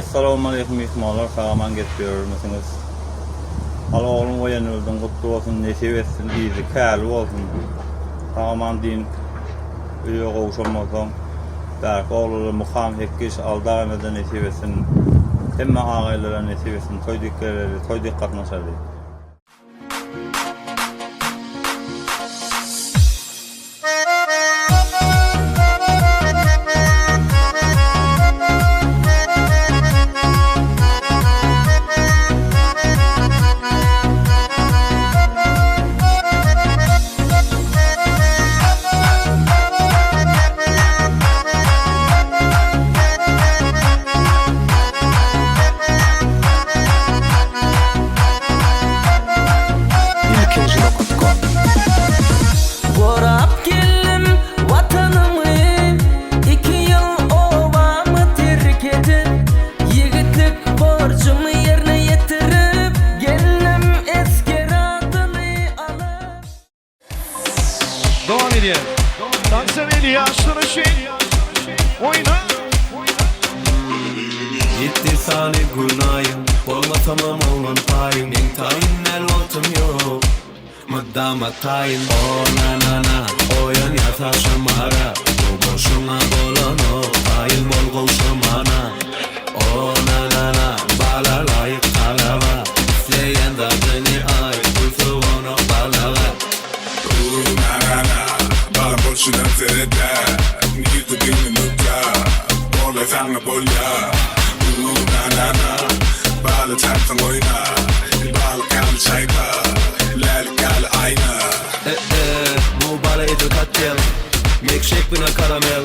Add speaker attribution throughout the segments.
Speaker 1: Essalawmaleýkum myhmanlar sag-aman gezip ýörmisiňiz. Al ogluň goýan ýurduň gutly bolsun nesip etsin yzy kärli bolsun. Sag-aman dynip öýe gowşan bolsaň. Bärki oglular Mukam Hekgiş Aldagynada nesip etsin. Hemme agaýlara nesip etsin toý dik geleli toý dik gatnaşaly.
Speaker 2: Ilkinji nokat kom.
Speaker 3: Gorap geldim Watanymy, Iki ýyl obamy terk edip, Ýigitlik borjumy ýerine ýetirip, Geldim esger adyny alyp.
Speaker 4: Dowam edýär. Tansa meli ýaşlar üçin oýna.
Speaker 5: Ýetdi sany gün aýyň, Bolmasamam oglan paýyň, Meň taýyn däl wagtym ýok, Mydama taýyn. O na na na, oýan ýat agşamara, Bu bolşuňa bolanok, Taýyn bol gowşamana. O na na na, bala laýyk talaba, Isleýän zadyňy aýt, Pul soganok balaga.
Speaker 6: Ooh na na na, balam bolşuna seredä, Nirde diňle nukta, borlaý saňa bolýa. Ooh na na na, bala çarpsaň oýna, Balyk ýaly çaýka, lälik ýaly aýna.
Speaker 5: E-e, bu bala edil koktel, Milkshake bilen karamel.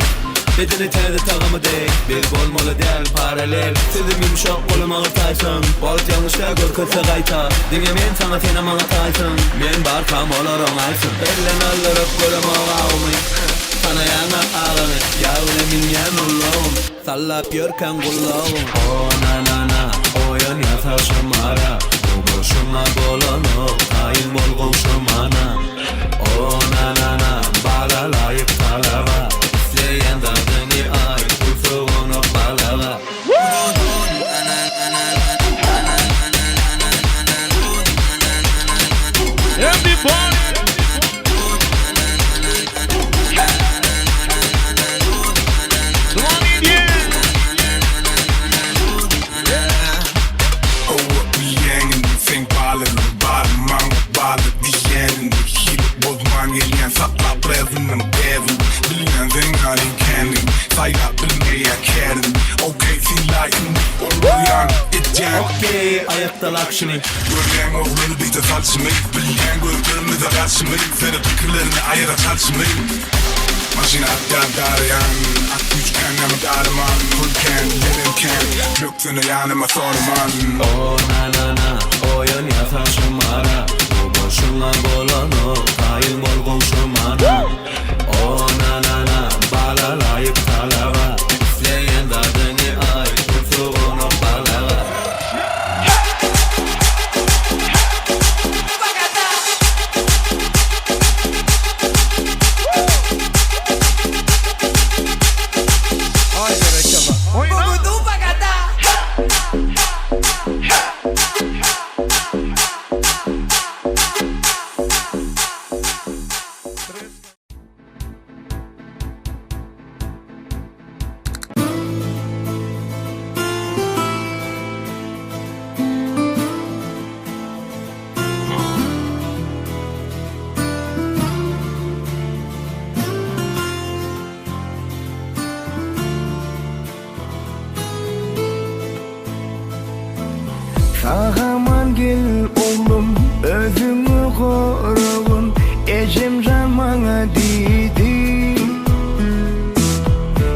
Speaker 5: Bedeni täze tagamy dek, Biz bolmaly däl paralel. Sözüm ýumşak, golum agyr taýsyn. Wagt ýalňyş däl görkezse gaýta. Diňe men saňa senem maňa taýsyň. Men barkam olar oňaýsyn. Elden aldyryp göremok awumy. Tanaýaňa agaňy. Ýag bilen münýän ulagym. Sallap ýörkäň gulagyň. O na na na, oýan ýat agşamara. Bu bolşuňa bolanok, taýyn bol gowşamana. O na na na, bala laýyk talaba. Isleýän zadyňy aýt, pul soganok balaga.
Speaker 4: Everybody. Dowam edýär.
Speaker 6: Hawa bilýäňini seň balygyň bar maňa baly diýýänini Hile bozman gelýän saklap rezynyň däbin Bilýän zeňňaryň känligin saýlap bilmeýä kärin Okey synlaý indi olar ýaly edýän
Speaker 5: Okey, aýakda lakşyny.
Speaker 6: Görýäň oglany beýte salşymy Bilýän gözlerimize garşymy Seret pikirlerini aýyra çalşymy Maşyn atýan daraýan At güýç kän ýaňy daryman Pul kän ýerem kän Böksene ýanyma soraman.
Speaker 5: O na na na, oýan ýat agşamara Bu bolşuňa bolanok, taýyn bol gowşamana O na na na, bala laýyk talaba Isleýän zadyňy aýt, pul soganok balaga.
Speaker 2: Aý berekella.
Speaker 4: Oýna.
Speaker 7: Sag-aman gel oglum, özüňi goragyn, Ejemjan maňa diýdi.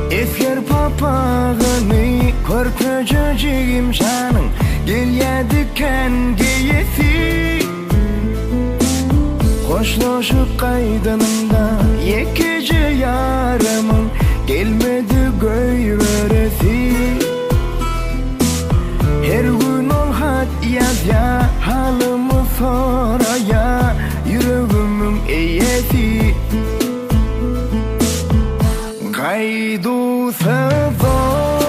Speaker 7: Esger papagyny körpeje jigim janyň, Gelýä dükän geýesi. Hoşlaşyp gaýdanymda ýekeje ýarymyň Gelmedi goýberesi. Her gün ol hat ýazýa, halymy soraýa, Ýüregimiň eýesi. Gaýduwsyz ol.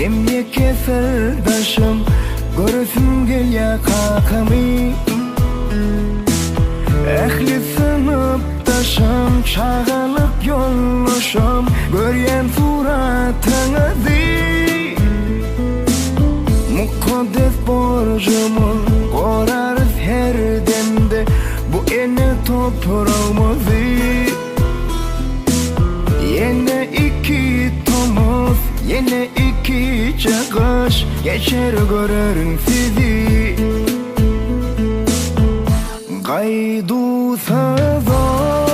Speaker 7: Hem ýeke syrdaşym Göresim gelýä kakamy Ähli synpdaşym Çagalyk ýoldaşym Görýän suratyňyzy Mukaddes borjumyz Gorarys her demde Bu ene topragymyzy Ýene iki tomus, ýene ikije gyş Geçer görerin sizi Gaýduwsyz ol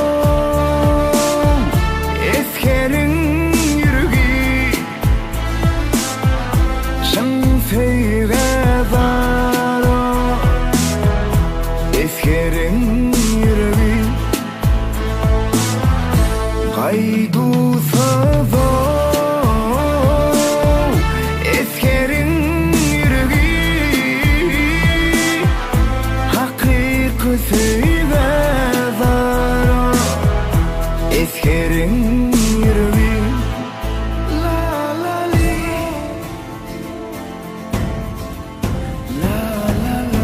Speaker 7: esgeriň ýüregi Çyn söýgä zar ol esgeriň ýüregi Gaýduwsyz ol esgeriň ýüregi Hakyky söýgä zar ol esgeriň ýüregi La-la-li La-la-la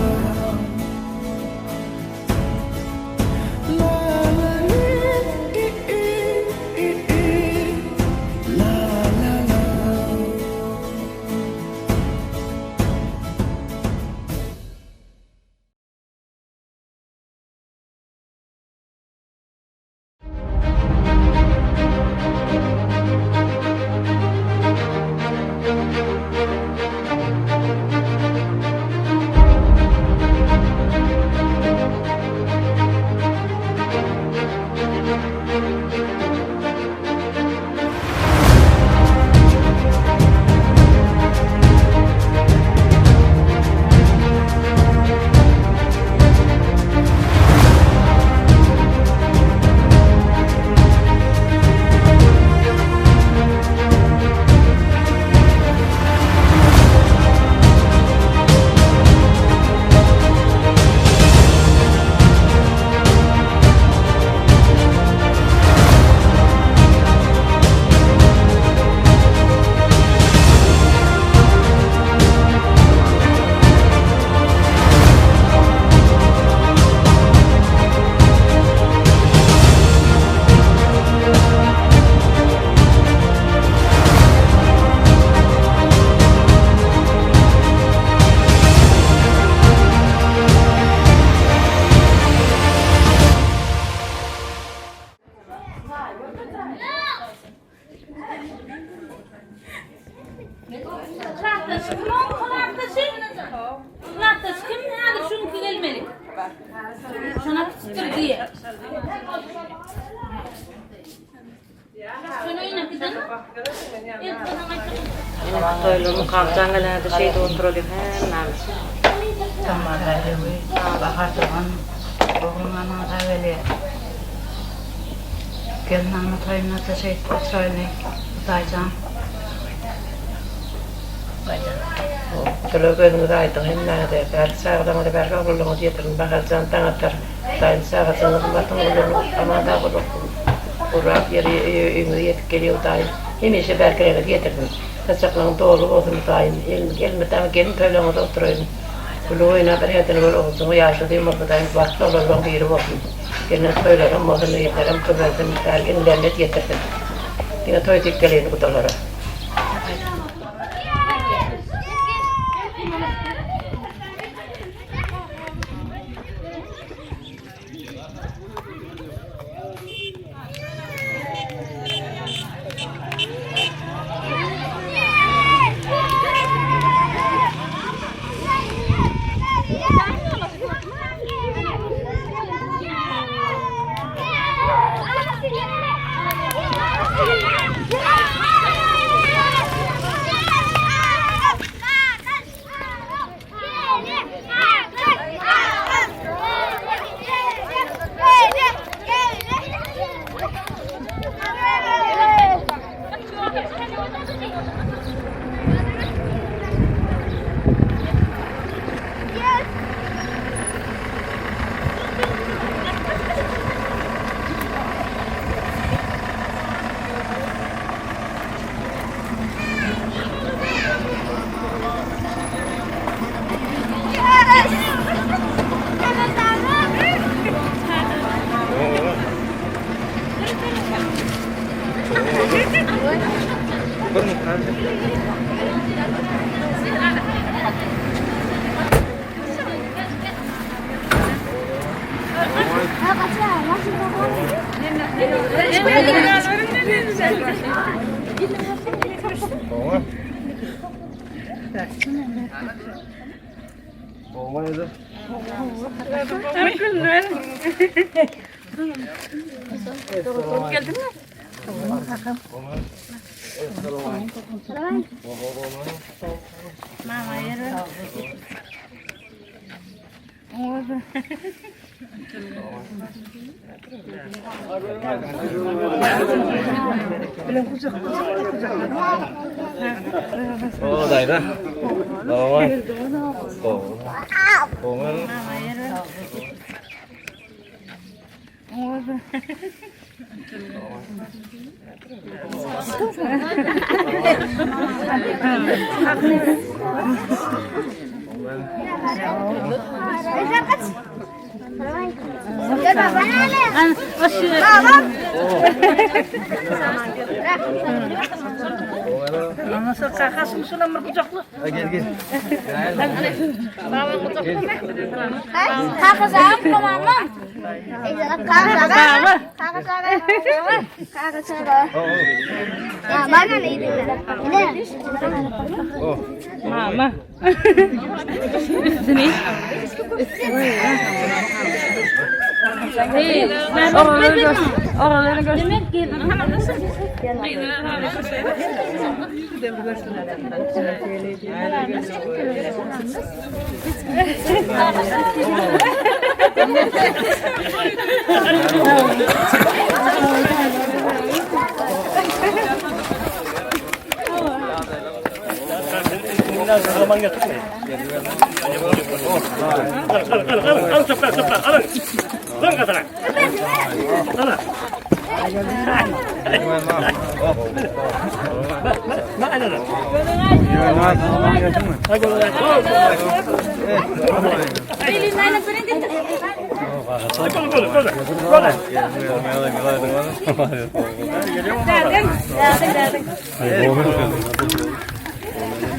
Speaker 8: Klasdaş kim o? Klasdaşy? Klasdaş kim häzir şuňky gelmeli? Şona kiçikdir diýe. Şony oýnap giden.
Speaker 9: Toýlar mukamjan gelende şeýdip oturalyň hemmämiz.
Speaker 10: Tamada ewi Bahar dogan ogluň aňa gelýär. Gelin alma toýunda-da şeýdip oturaýly Hudaýjan.
Speaker 9: Toýlar gözüňiz aýdyň hemmäňize bärki çagalaryňyza bärki oglanlaryňyzy ýetirin Baharjan Daňatar Hudaýym çagajygyňyz gymmatyň oglanlaryňyz aman sag bolup gurap ýeri öýe öýüňize ýetip gelýär Hudaýym hemişe bärkileňizi ýetirsin saçaklaryň doly bolsun Hudaýym elmydama gelin toýlaryňyzda oturaýyn gülüp oýnap bir herdene bol oguljygyň ýaşly düýn bolsa Hudaýym bagtly oglanlaryň biri bolsun gelin toýlaram bolsun gyzlaram köpelsin bärki inilerine ýetirsin diňe toý diýip geleýin gudalara.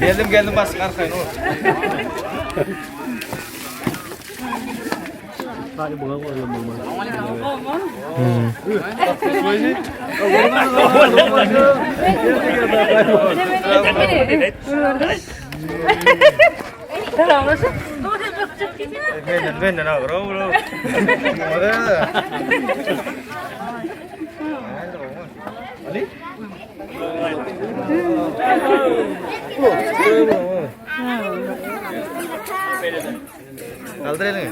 Speaker 2: Geldim geldim bastık arkaya. Benden al, bro, bro. Kaldır elini.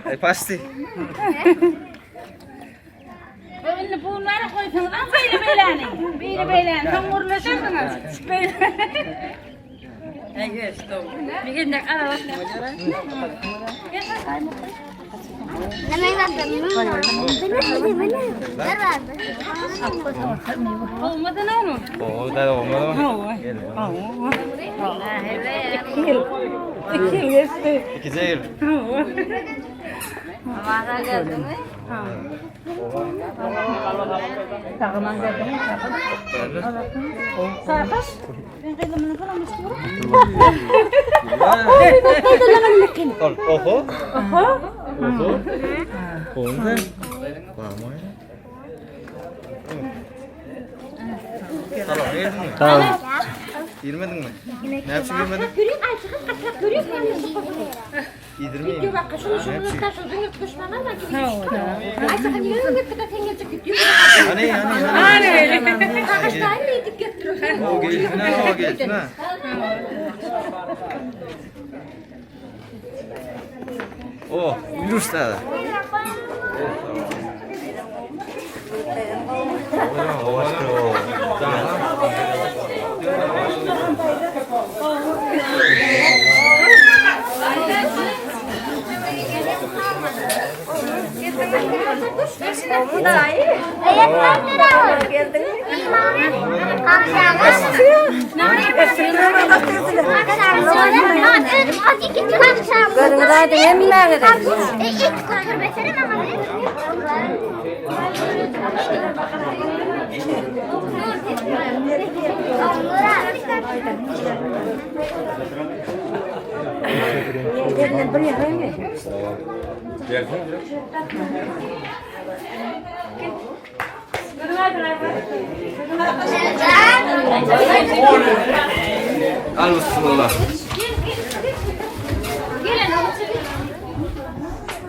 Speaker 2: Ay pasti.
Speaker 8: Indi bunlary goýsaňyzam beýle beýläni. Beýle beýläni soň gürleşersiňiz. Beýle. Olmadı ne onu?
Speaker 2: Oo, da olmadı mı? İki yıl. Oho. Oho. Oho. Oho. Tamam, girdin mi?
Speaker 1: Tamam.
Speaker 2: Girmedin mi? Ne yapsın girmedin? Yedirmeyeyim. Hani hani hani. O gelsin ha, o gelsin ha. Oh, yürüs da.
Speaker 10: Gözüňiz aýdyň hemmäňiziň.
Speaker 2: Al bismillah.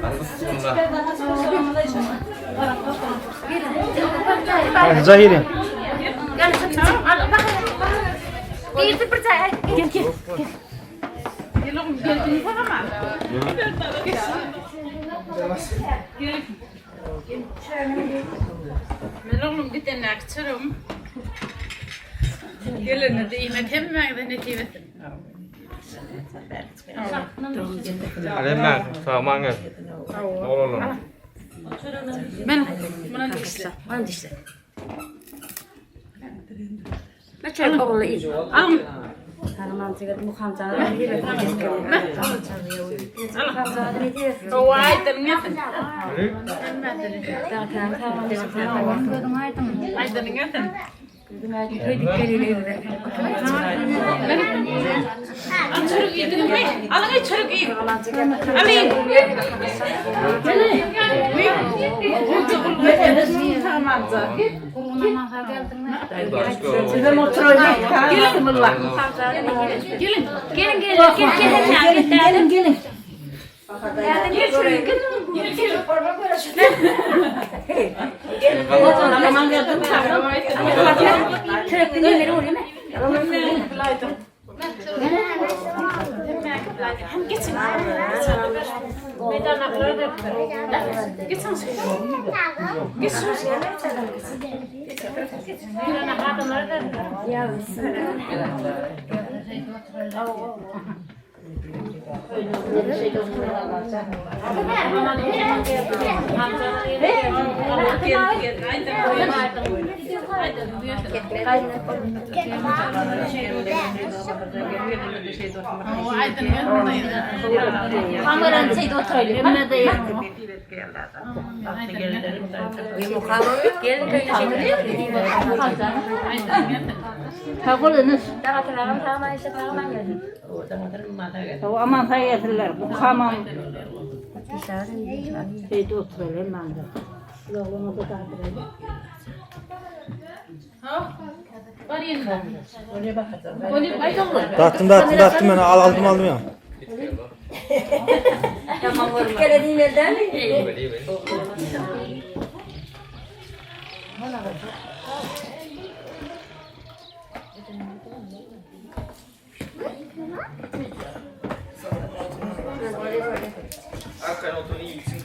Speaker 2: Al bismillah.
Speaker 1: Zahiri.
Speaker 8: Gel gel. Gel oğlum gel. Gel. Men oglum gidendäki çöregim gelende iýmek hemmäňize nesip etsin.
Speaker 2: Hemmäňiz sag gel. Oglanlar.
Speaker 8: Men muny dişle.
Speaker 10: Muny dişle. Çörek ogly iý.
Speaker 8: Al. Hawa aýdyň ýatyn. Aýdyň ýatyn. Al çörek iýdiňmi? Alyň çörek iýiň. Alyň. Gelin.
Speaker 10: Gelin gelin gelin gelin gelin.
Speaker 8: Aman saýasynlar. Bu kamam. Şeýde oturalım manda.
Speaker 1: Datdym datdym datdym men al aldım aldım ya.
Speaker 2: Arkaýyn oturyň iýip içiň.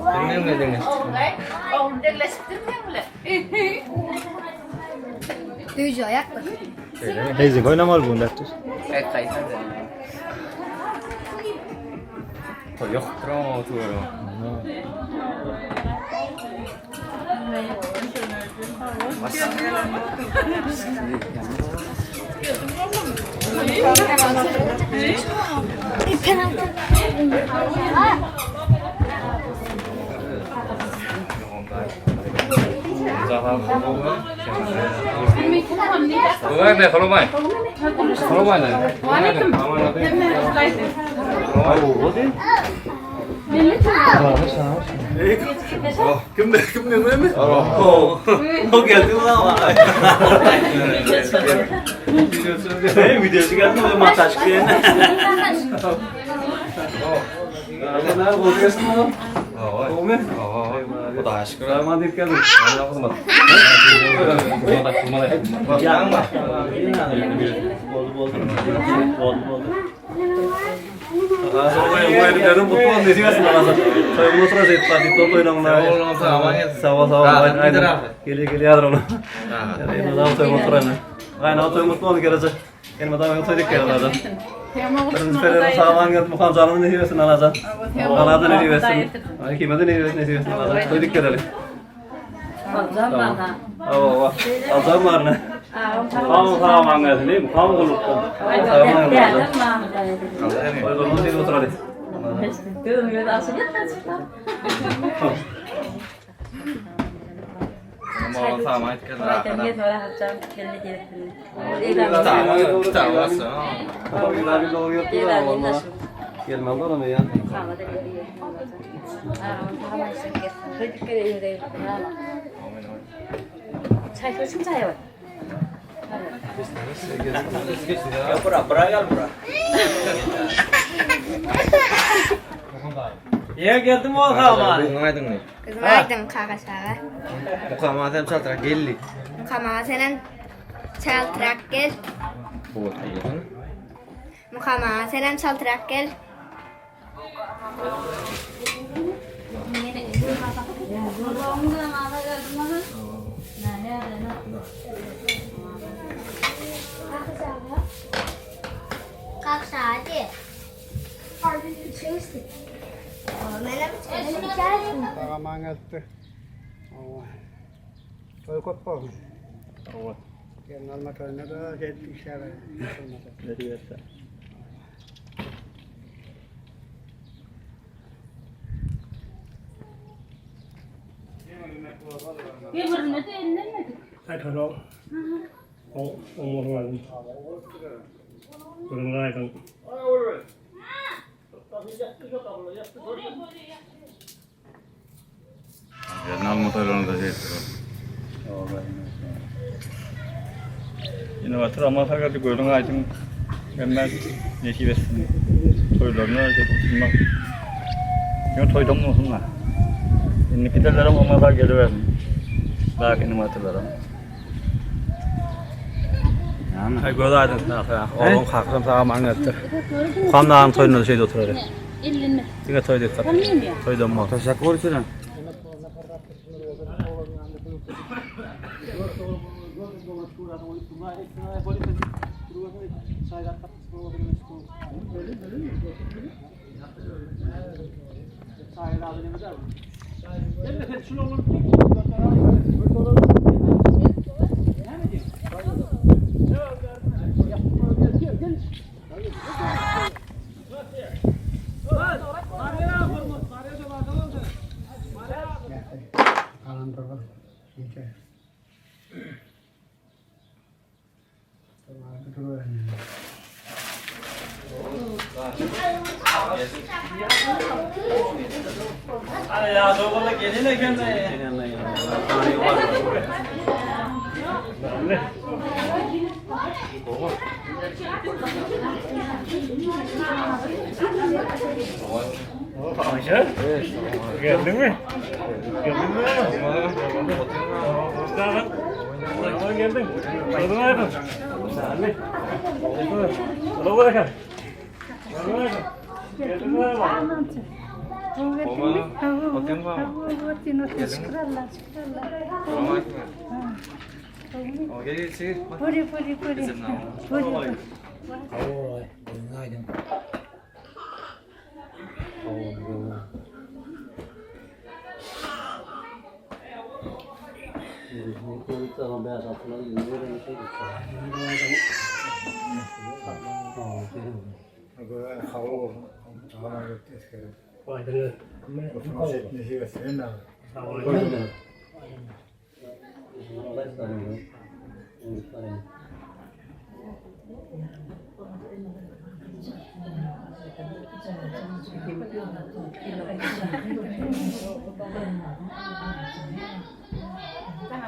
Speaker 2: Diňle diňle.
Speaker 10: Düýje aýaklyk.
Speaker 1: Teyze oynamaly bu datdyr.
Speaker 2: Evet gaýtan. Ýok, duran oturyň.
Speaker 1: Kim kim neme? O geldi ulan. Hey videosu geldi mi? Montaj kıyın. Ne bozuyorsun oğlum? Oğlum.
Speaker 2: Hudaýa şükür.
Speaker 1: Aman deyip geldim. Boldy boldy. Boldy boldy. Gelmem var mı ya?
Speaker 2: Ýa geldim ol haman. Aýdyňmy?
Speaker 11: Kızım aydın kakaşaga.
Speaker 2: Mukama sen çaltırak geldi.
Speaker 11: Mukama senem çaltırak gel.
Speaker 2: Bu aýdyň.
Speaker 11: Mukama senem çaltırak gel. Kalk hadi.
Speaker 7: Sagaman geldi. Toý köp bolsun. Gelin alma toýuna da gelip işler.
Speaker 8: Birbirine de ellemedik.
Speaker 1: Gelin alma toýlaryny da şeýtdir. Ýene batyr ama sagat gördüň aýdyň. Hemme nesip etsin. Toýlaryny şeýdip oturmak. Ýöne toýdan bolsun da. Indi giderlerim ama da gelibersin. Daha indi batyrlarım.
Speaker 5: Ay göz aydın Oğlum kakam sağa man geldi. Kamdan toýuna şeýde oturar.
Speaker 8: Ellenme.
Speaker 5: Diňe toý diýip.
Speaker 8: Tanıyım ya.
Speaker 5: Toýdan bol.
Speaker 2: Teşekkür ederim.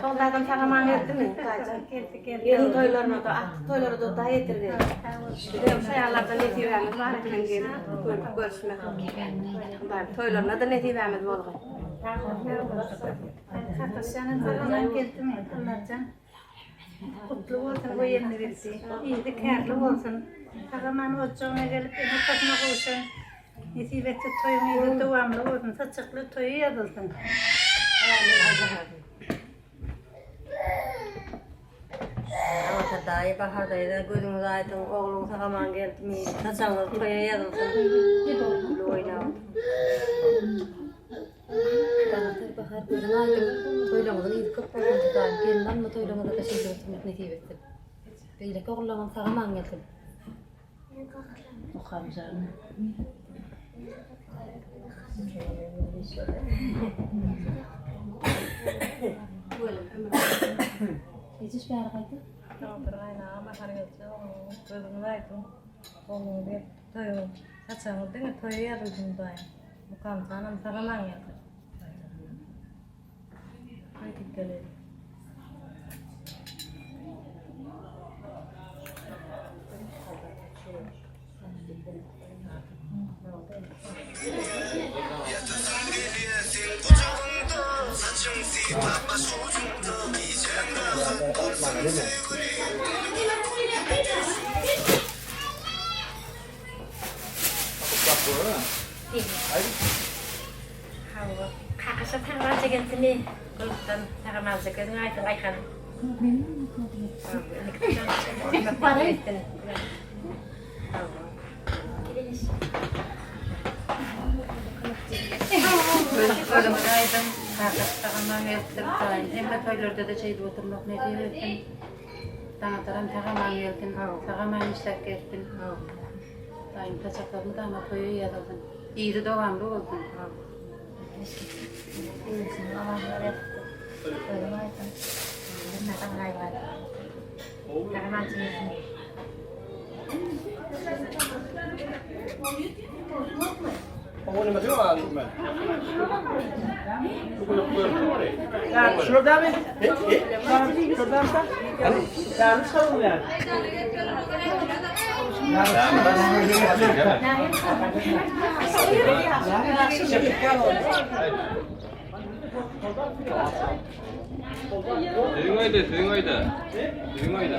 Speaker 10: Soňdadan sag-aman geldimi? Geldi, geldi. Gelin toýlaryna-da, agtyk toýlara-da Hudaý ýetirdi. Bizem şaýalardan nesibämiz bar eken gelip görüp görüşmek. Hudaýym toýlaryna-da nesibämiz bolgy.
Speaker 8: Kakaşjanam sag-aman geldimi? Allajan gutly bolsun bu ýelni-bildi. Yzy kärli bolsun. Sag-aman ojagyna gelip ene-atasyna gowşan. Nesip etse toýuň yzy dowamly bolsun, saçakly toýa ýazylsyn.
Speaker 10: Aňata daýy, Bahar daýza gözüňiz aýdyň, ogluň sag-aman geldimi, saçagyňyz toýa ýazylsyn. Gülüp oýnap.
Speaker 12: Daňatar Bahar gözüň aýdyň, toýlaryňyzyň yzy köp bolsun Hudaýym gelin alma toýlaryňyzada şeýdip oturmak nesip etsin. Beýleki ogullaryňam sag-aman gelsin.
Speaker 9: Mukamjan.
Speaker 12: Ejeş bäri gaýdy.
Speaker 10: Dogtor gaýnaga bahar gelse ogluň gözüňiz aýdyň. Ogluňyz gelip toýuň saçagyňyz diňe toýa ýazylsyn Hudaýym. Mukamjanam sag-aman gelsin. Gaýdyp geleýin. Hawa. Kakaşa sag-amança gelsini. Gulukdan sag-amança gözüň aýdyň Aýhan. Gözüňiz aýdyň. Kakaş sag-aman gelipdir. Hudaýym hemme toýlarda-da şeýdip oturmak nesip etsin. Daňataram sag-aman gelsin. Sag-aman işläp gelsin. Hudaýym saçaklaryny dama toýa ýazylsyn. Yzy dowamly bolsun.
Speaker 2: Söýüň aýda, söýüň aýda. Söýüň aýda.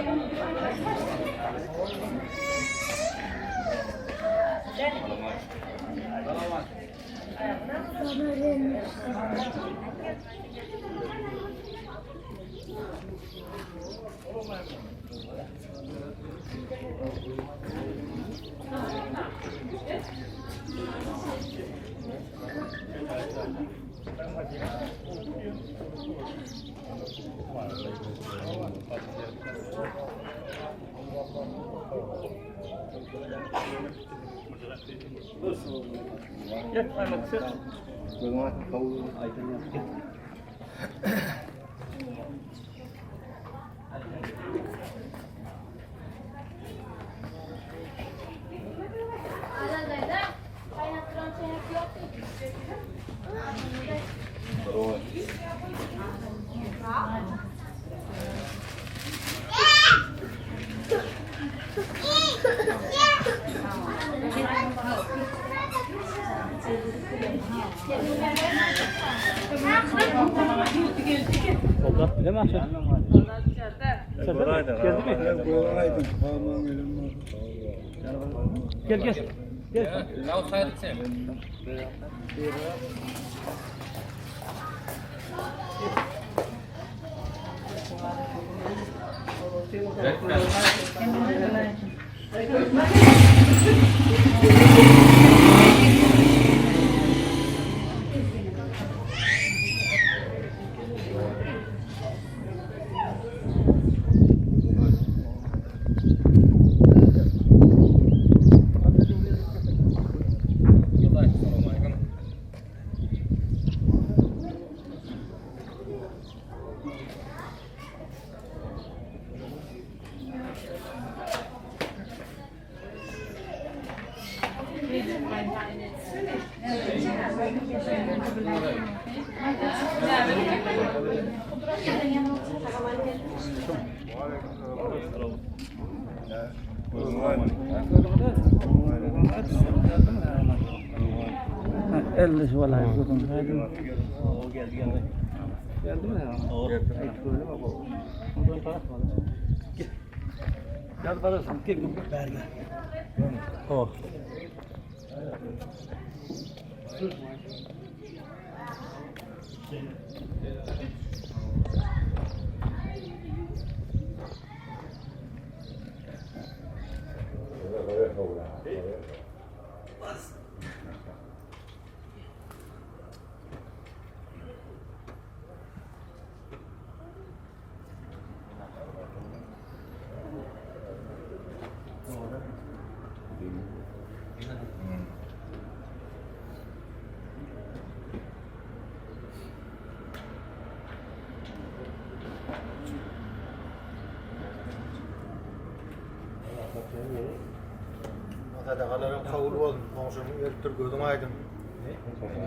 Speaker 7: Sadakalaryň kabul bolsun. Goňşyň gelipdir, gözüň aýdyň.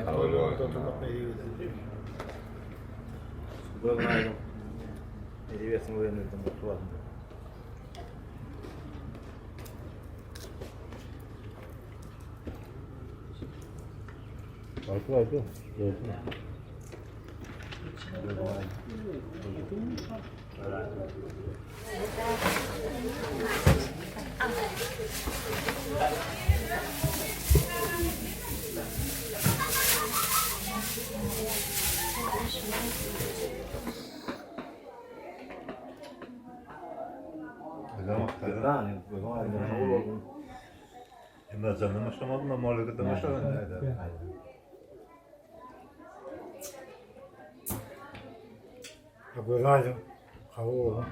Speaker 7: Toýlaryňyzda oturmak nesip etsin.
Speaker 1: Gözüň aýdyň. Nesip etsin öýüňizden gutly bolsun.
Speaker 7: Gözüň aýdyň. Kabul bolsun.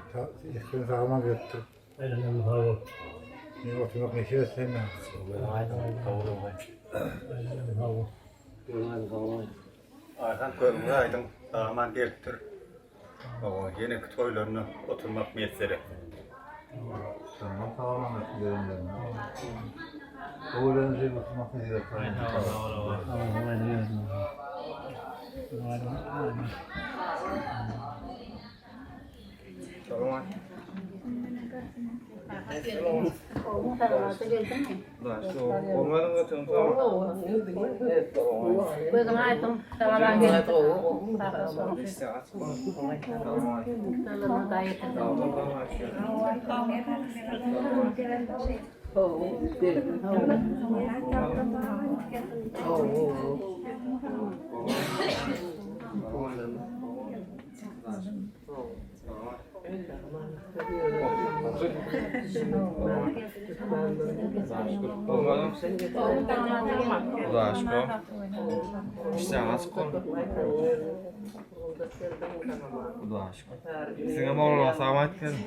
Speaker 7: Esgin sag-aman gelipdir. Sag bol. Men oturmak nesip etsin. Gözüň aýdyň. Kabul bolsun. Sag bol.
Speaker 1: Gözüň aýdyň, sag bol. Aýhan gözüňiz aýdyň. Sag-aman gelipdir. Owa, ýeneki toýlaryna oturmak miýesser etsin.
Speaker 13: Şondan sag-aman etsin gelenlerine. Öwlen şey oturmak nesip etsin.
Speaker 10: Gözüň aýdyň, sag-aman gelipdir.
Speaker 2: Siziňem ogluňyza salam aýdyp geliň.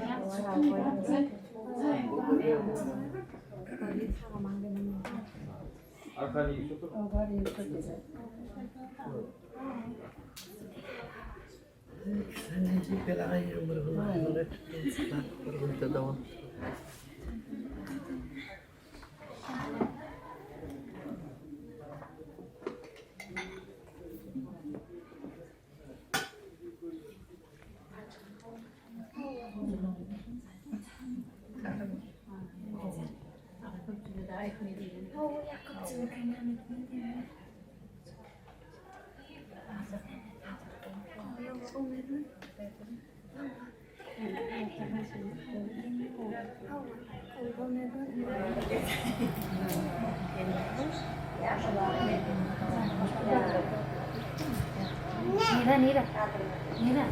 Speaker 10: Nire nire? Nire?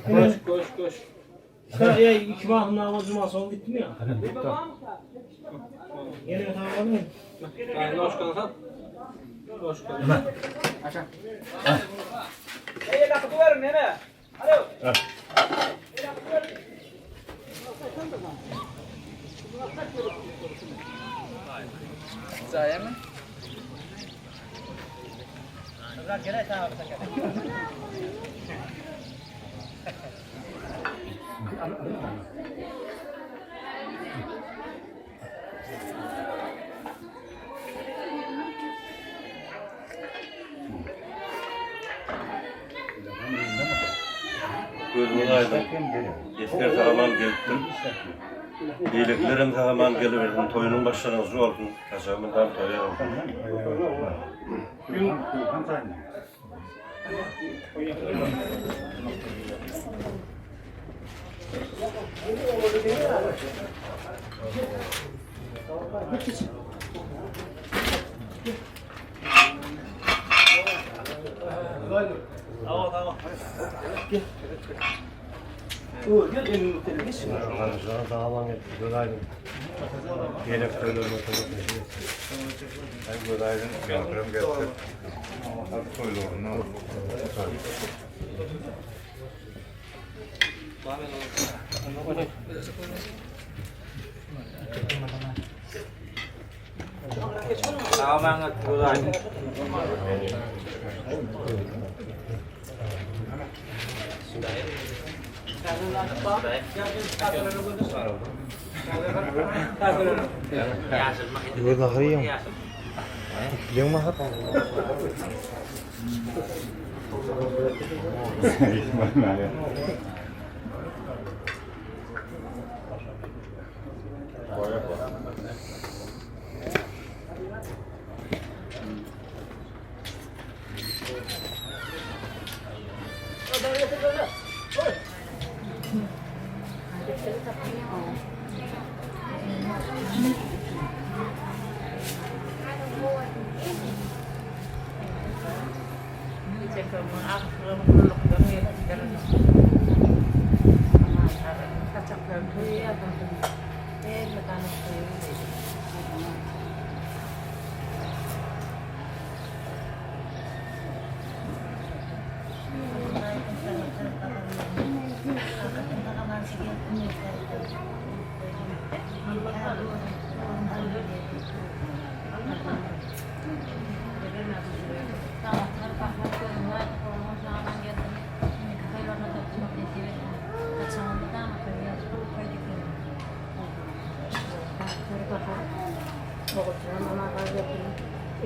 Speaker 2: Goş goş goş.
Speaker 14: Gözüňiz aýdyň. Esger sag-aman gelipdir. Beýlekilerem sag-aman gelibersin. Toýunyň başlangyjy bolsun. Saçagy mydam toýa bolsun.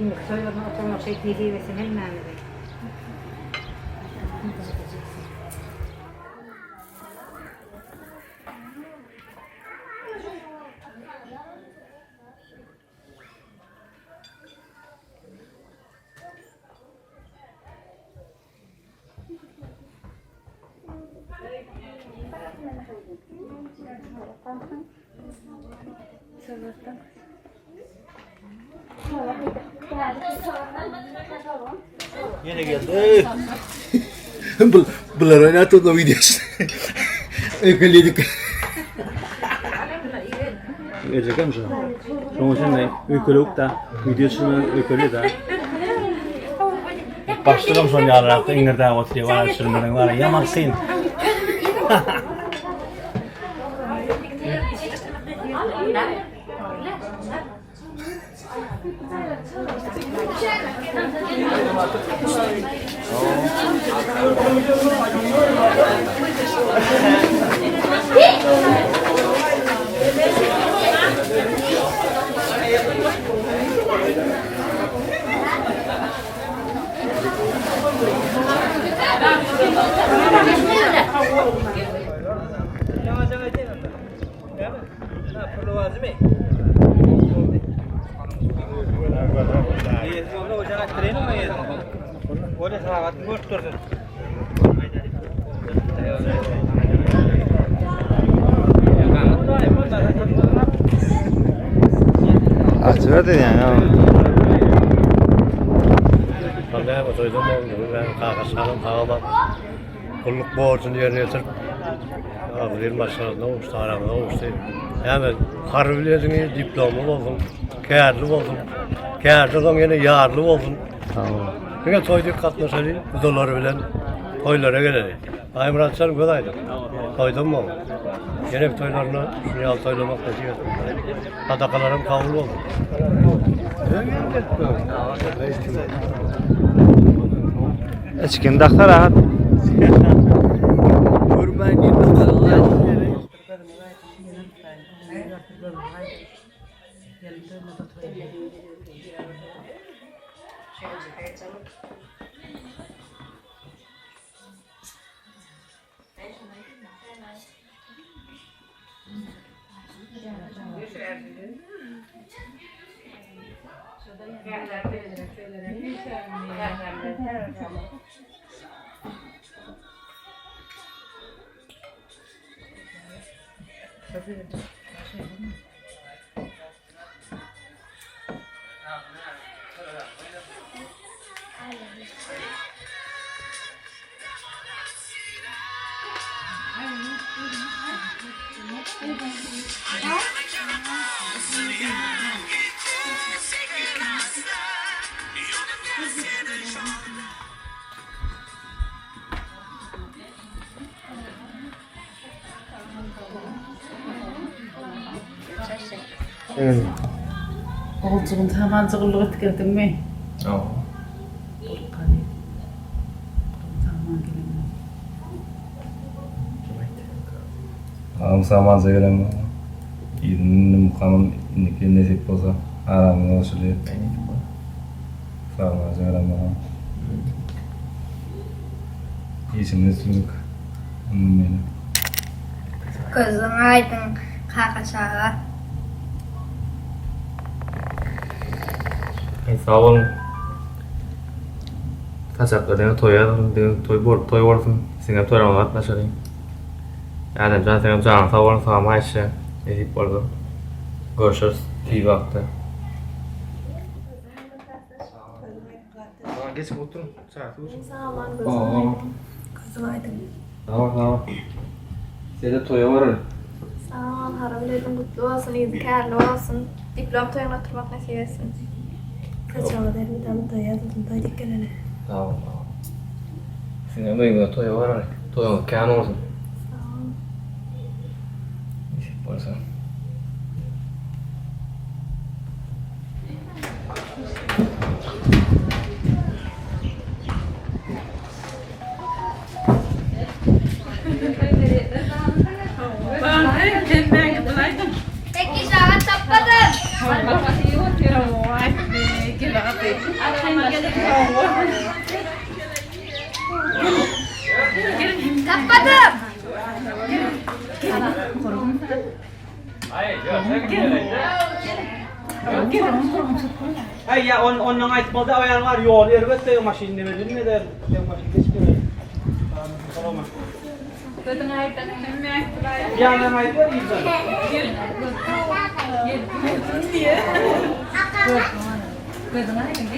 Speaker 8: Indiki toýlaryna oturmak şeýt nesip etsin hemmämize.
Speaker 5: Ýene geldi. Bul bular oýnatyp da wideo. Öýkeledik.
Speaker 1: Ejekam şu. Şonuň üçin de öýkelewük da, wideo düşürmän öýkeli da. Başlygam şol ýalyrak iňirdäp otyr, wara düşürmeliň wara ýaman kyn. Açyber diýýän.
Speaker 14: toýdan bolsun. Kakaşanam sag-aman gulluk borjuny ýerine ýetirip, agzybir maşgalasyna gowuşdy, aramyza gowuşdy. Näme, harby bilediňi diplomly bolsun, kärli bolsun, kärli soň ýene ýarly bolsun. Diňe toý diýip gatnaşaly, gudalary bilen toýlara geleli. Aýmyratjan göz aýdyň. Toýdan bol. Gerek toýlaryna şuny ýaly toýlamak nesip etsin. Sadakalaram kabul bolsun.
Speaker 2: Içkin daksa rahat.
Speaker 10: Oguljygym samanjy gulluk edip geldiňmi?
Speaker 2: Hawa.
Speaker 10: Bolup galy. Saman gelen
Speaker 2: Agam samanja gelen bolsa. Yzyny indi mukamym indiki ýyl nesip bolsa aramyza goşulýar. Samanja gelen bolsa. Işiňde üstünlik. Mundan beýläk.
Speaker 11: Gözüň aýdyň Kakaş aga.
Speaker 2: Sag boluň. Saçaklar diňe toý ýazgyn, diňe toý bolup toý bolsun. Siziňem toýlaryňyza gatnaşalyň. Ädemjan seňem janyň sag bolsun, sagam aýtşa. Nesip bolsa. Görüşeris tiz wagtda. Geçip oturyň. Çaý suw içiň.
Speaker 11: Sag aman gözüň aýdyň. Gözüň aýdyň.
Speaker 2: Sag bol, sag bol. Size-de toýa baraly.
Speaker 11: Sag bol, haram ediň gutly bolsun, yzy kärli bolsun. Diplom toýuňda oturmak nesip etsin. Saçagyňyz elmydama toý ýazylsyn, toý dek gelene.
Speaker 2: Sag bol, sag bol. Siziňem öýüňize toýa baraly. Toýuňyz kän bolsun.
Speaker 11: Sag bol.
Speaker 2: Nesip bolsa.
Speaker 11: Tekiş aga tapmadym. Tapmadym.
Speaker 1: Aý ýa on ondan aýtmaly o ýan bar ýoly erbet de maşyn neme bilmedi sen maşyn geçip geler. Salama.
Speaker 10: Gözüň aýdyň, hemme
Speaker 1: Ýandan aýdyp ber ýylan.
Speaker 10: Gözüň aýdyň,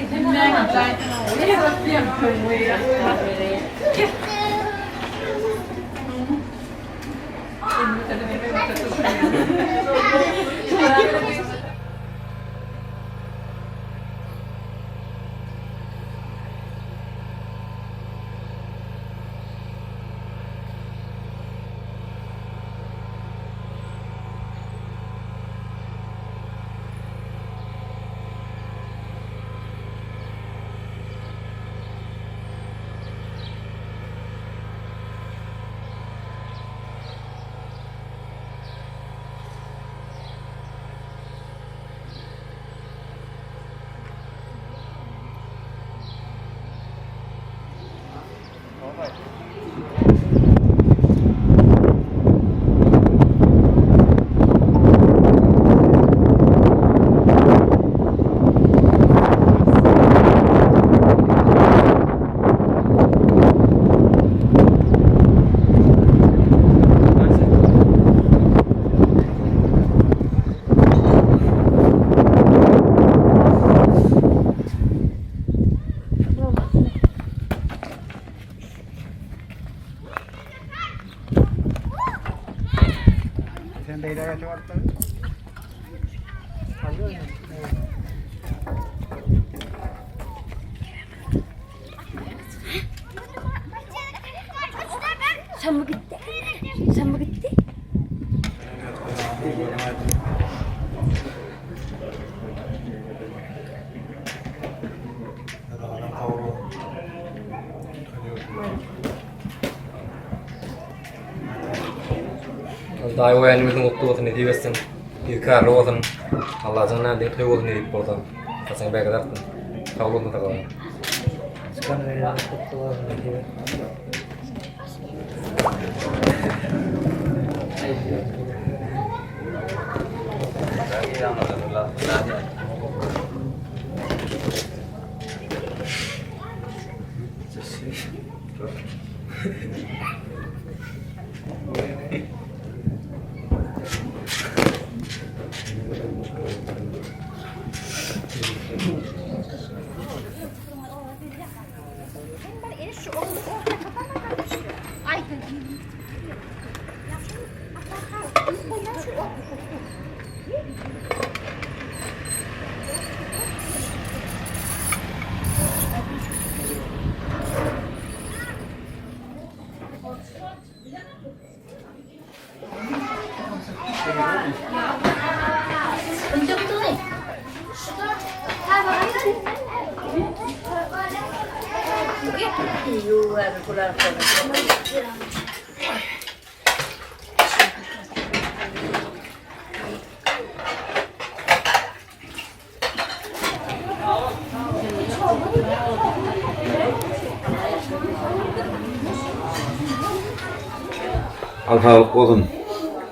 Speaker 12: Şammy gitdi. Şammy gitdi.
Speaker 2: Daýy oýanymyzyň gutly bolsun nesip etsin. Ýüzi karly bolsun. Allajan nädeň toý bolsun nesip bolsa. Saçyňy bereket artsyn. Sag bolsun sag bolsun.
Speaker 9: Çykan öýlerimiz gutly bolsun nesip etsin.
Speaker 13: Al saglyk bolsun.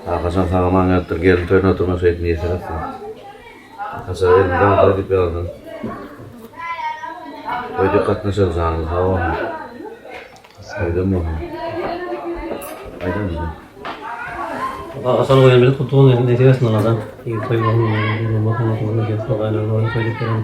Speaker 13: Kakajan sag aman gelipdir. Gelin toýuna oturma şeýdip miýesser etsin. Haçan elini daňatar diýip ýazsyn. Toýda gatnaşaly janyňyz sag bolsun. Toýdan bolsun. Aýdan indi.
Speaker 14: Kakajan goýan kutly bolsun nesip etsin Allajan. Ýigit toý bolsun. Bolsun nesip etsin. Gaýynlar toý diýip beren.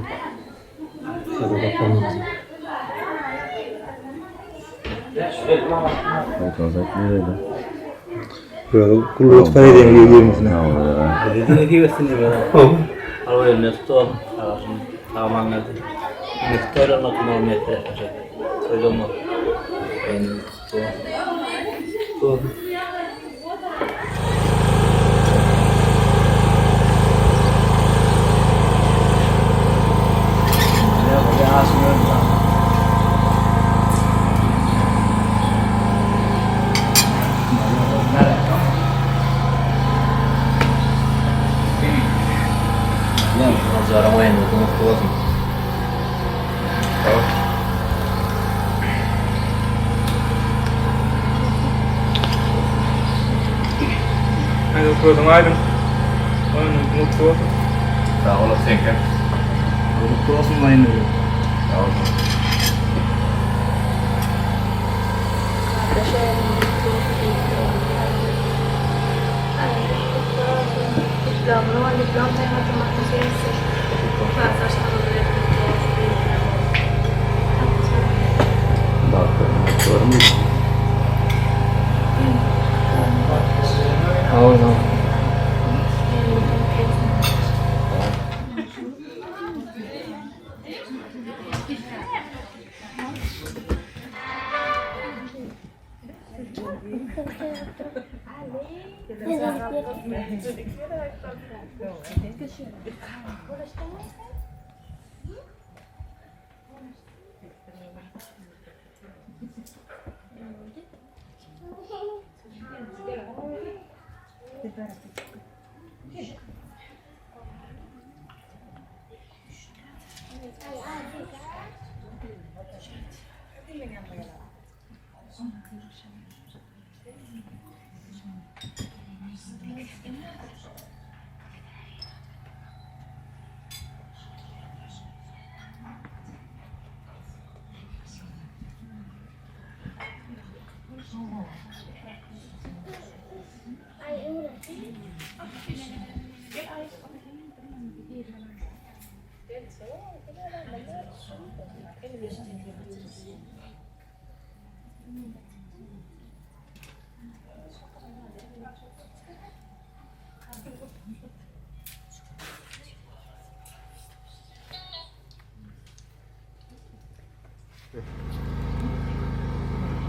Speaker 2: Aýdyň gözüň aýdyň. Oýnuň mutly bolsun.
Speaker 13: Sag olasyn seňkem.
Speaker 1: Mutly bolsun oýnuň.
Speaker 13: Sag bolsun.
Speaker 11: Diplomly diplom toýuň oturmak nesip etsin.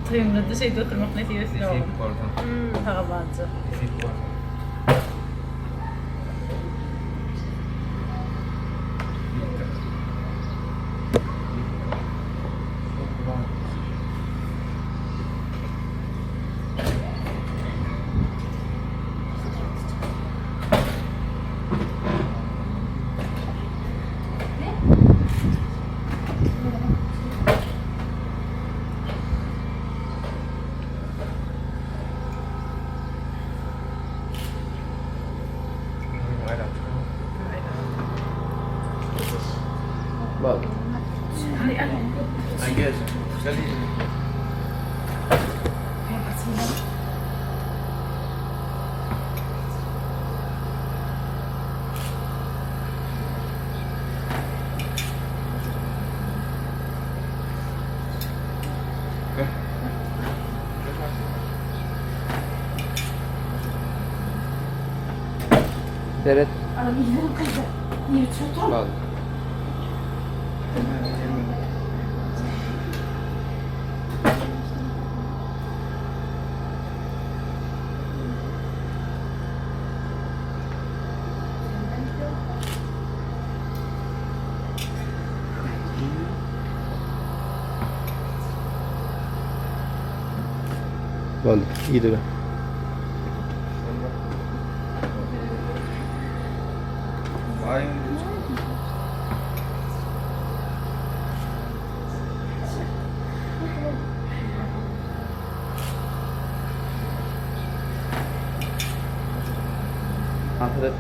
Speaker 10: Toýuňda-da şeýdip oturmak nesip etsin oglum.
Speaker 2: Nesip bolsun.
Speaker 10: Sag-amanja.
Speaker 2: Nesip bolsun. Seret. Boldy, iýdire. Ahyret.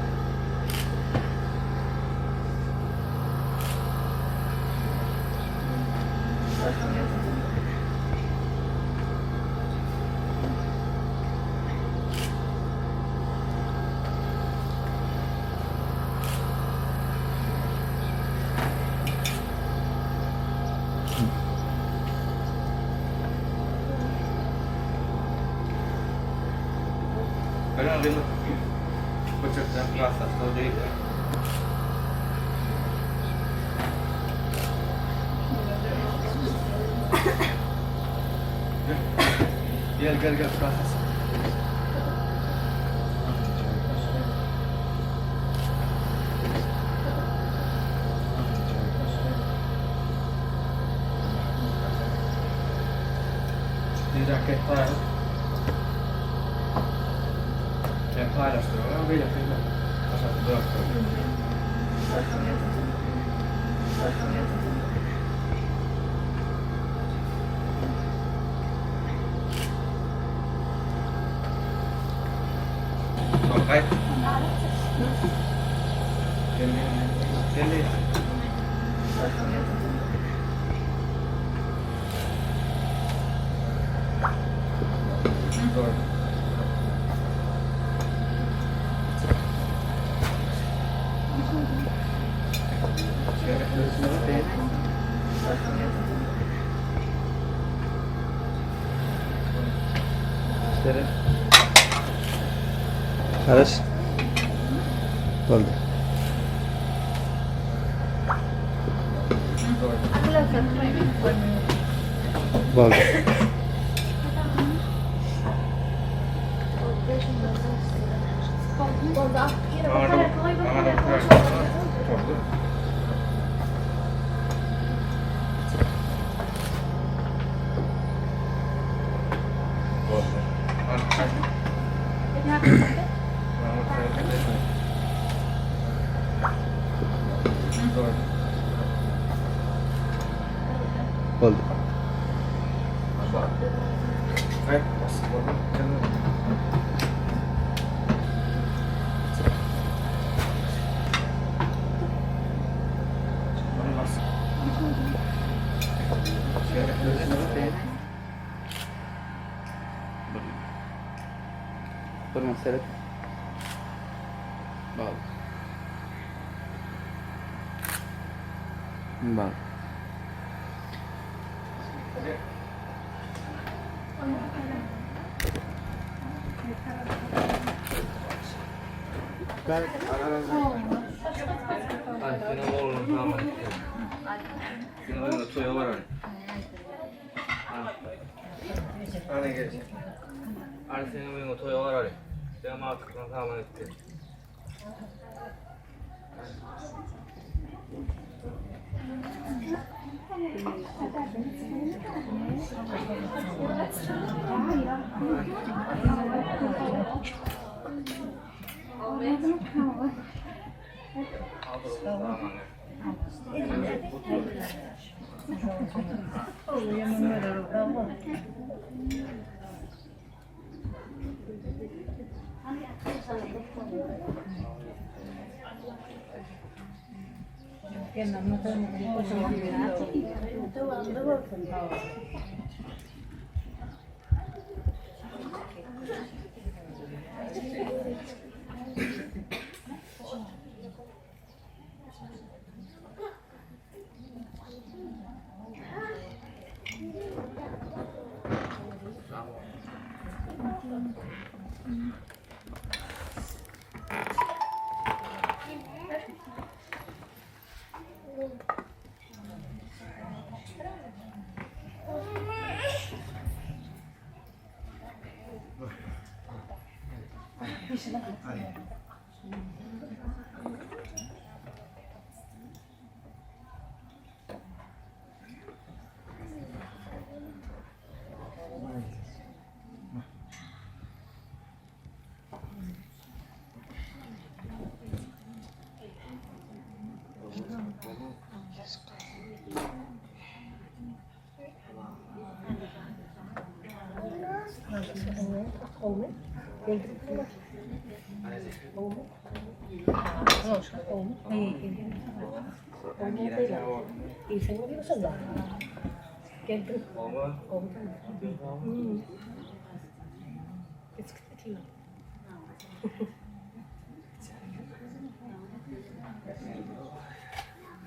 Speaker 2: Gel gel gel. Garaş. Boldy. Boldy. Boldy. Durma seret. Bal. Bal. Hany geç. Hany seniň öýüňe toýa baraly. Seň agtyklaryň sagman gitdi.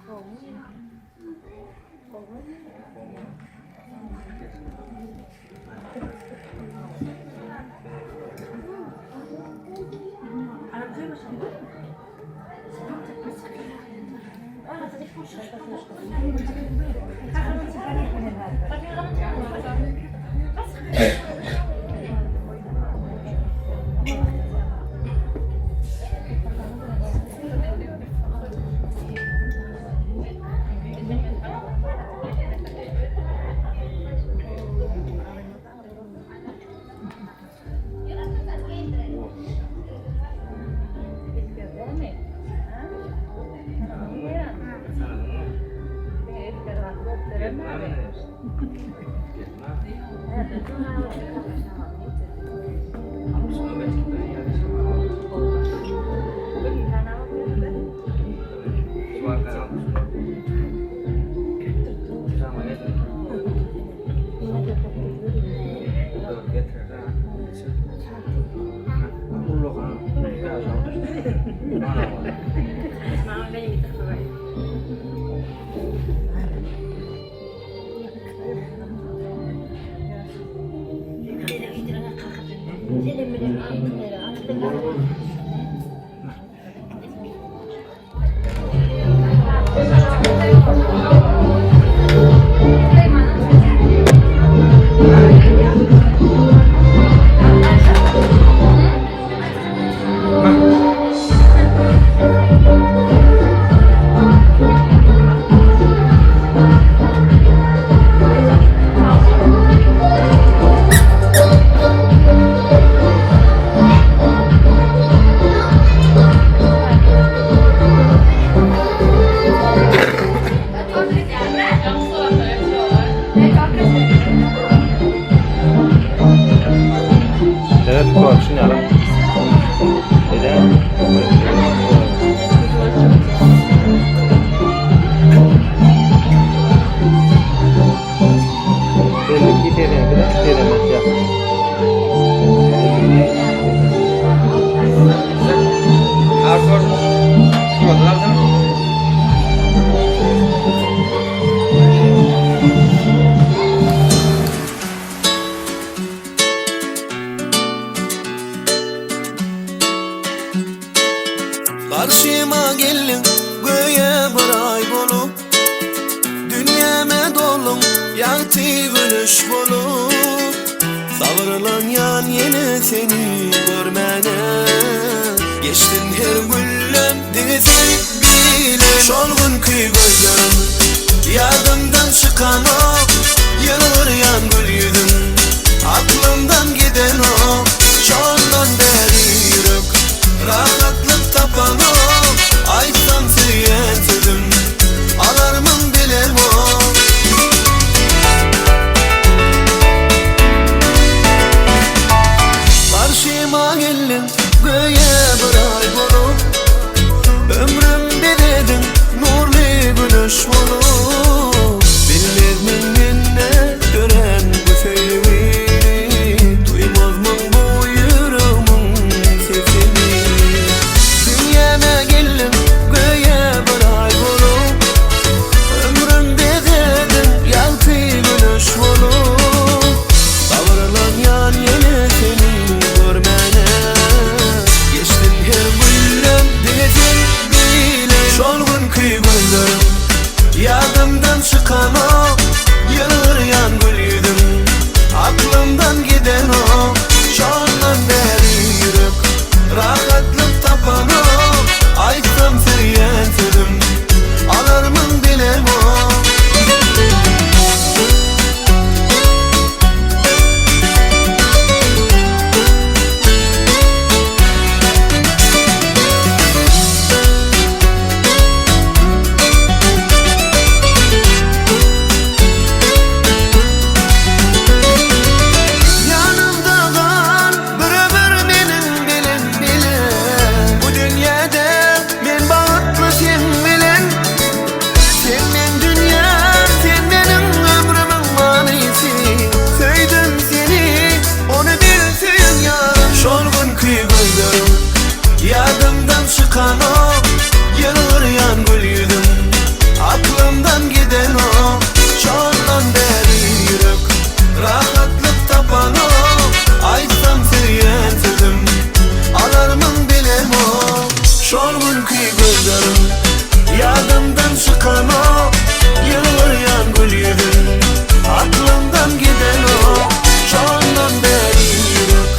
Speaker 8: Dowamly bolsun.
Speaker 2: Evet, görüşün ýaly. Eden. Belli ki teren, teren Arthur,
Speaker 5: Garşyma geldiň göýä bir aý bolup Dünýäme doluň ýagty gülüş bolup. Sabyrlanýan ýene seni görmäne Geçsin her günlem diňe sen bilen Şol günki gözleriň ýadymdan çykanok Ýylgyrýan gül ýüzüň aklymdan gidenok Şondan bäri ýürek rahatlyk tapanok Aýtsam söýen sözüm alarmyň bilemok. Garşyma geldiň göýä bir aý bolup, Ömrüm bezediň nurly güneş bolup. Bilmezmiň mende dörän bu söýgini, Duýmazmyň bu ýüregmiň sesini. Dünýäme geldiň göýä bir aý bolup, Ömrüm bezediň ýagty güneş bolup. Sabyrlanýan ýene seni görmäne, Geçsin her günlem diňe sen bile. Şol günki gözleriň ýadymdan çykanok, Ýylgyrýan gül ýüzüň aklymdan gidenok. Şondan bäri ýürek rahatlyk tapanok, Aýtsam söýýän sözüm alarmyň bilemok. Ýanymda gal bir ömür meniň bilen bile Bu dünýäde men bagtly sen bilen Sen meň dünýäm sen meniň ömrümiň manysy Söýdüm seni ony bil söýen ýarym Şol günki gözleriň ýadymdan çykanok Ýylgyrýan gül ýüzüň aklymdan gidenok Şondan bäri ýürek rahatlyk tapanok Aýtsam söýen sözüm alarmyň bilemok Şol günki gözleriň ýadymdan çykanok Ýylgyrýan gül ýüzüň aklymdan gidenok Şondan bäri ýürek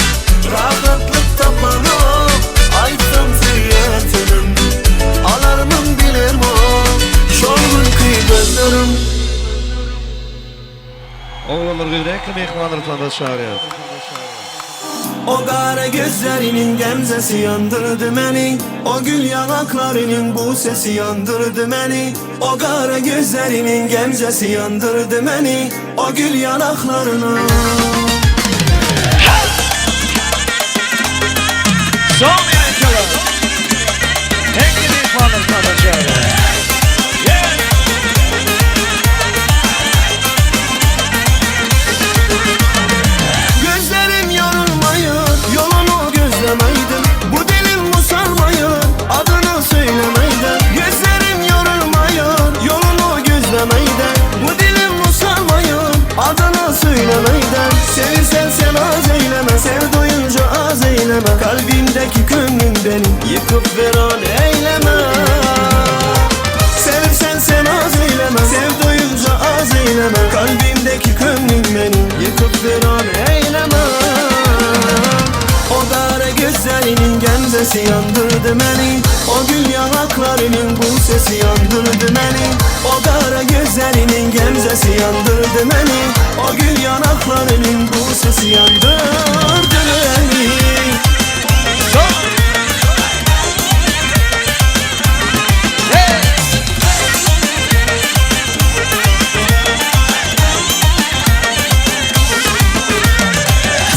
Speaker 5: rahatlyk tapanok Aýtsam söýen sözüm alarmyň bilemok Şol günki gözleriň.
Speaker 4: Oglanlar gyzrekli myhmanlary tanyş çagyrýas.
Speaker 5: O gara gözleriniň gemzesi ýandyrdy meni O gül ýaňaklarynyň bu sesi ýandyrdy meni O gara gözleriniň gemzesi ýandyrdy meni O gül ýanaklarynyň.
Speaker 4: Son ýekeler. Reňkli myhmanlary tanyş çagyrýas. Yeah!
Speaker 5: Gözlerim yorulmayır, yolunu gözlemeydim Bu dilim usanmayır, adını söylemeydim Gözlerim yorulmayır, yolunu gözlemeydim Bu dilim usanmayır, adını söylemeydim Sevirsen sen az eyleme, sev doyunca az eyleme Kalbimdeki kömrün beni yıkıp veran eyleme Sevirsen sen az eyleme, sev doyunca az eyleme Kalbimdeki kömrün beni yıkıp veran eyleme O gara gözlerinin gemzesi yandırdı beni O gül yanaklarının bu sesi yandırdı beni O gara gözlerinin gemzesi yandırdı beni O gül yanaklarının bu sesi yandırdı beni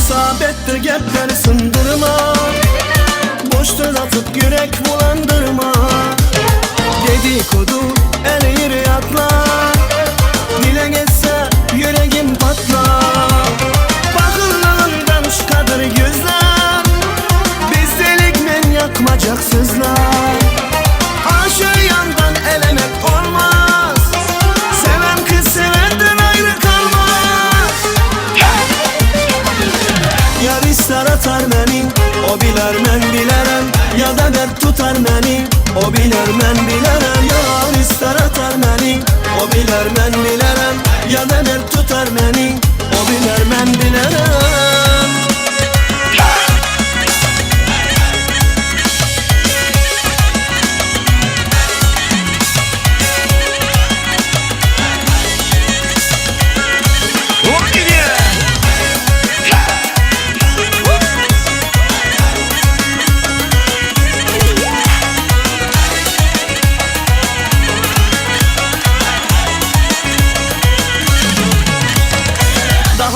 Speaker 5: Sabettir gepleri syndyrma Boş söz atyp ýürek bulandyrma Dedikodu el atla Dile geçse ýüregim patla Pahyllygyndan çykadyr gözler Biz delik men ýakmajak sözler Aşyr ýandan elemek olmaz Seven kız sevenden ayrı kalmaz Yar ister atar meni O biler men bilerem Ya da dert tutar meni O biler men bilerem Yar ister atar meni O biler men bilerem Ya da dert tutar meni O biler men bilerem.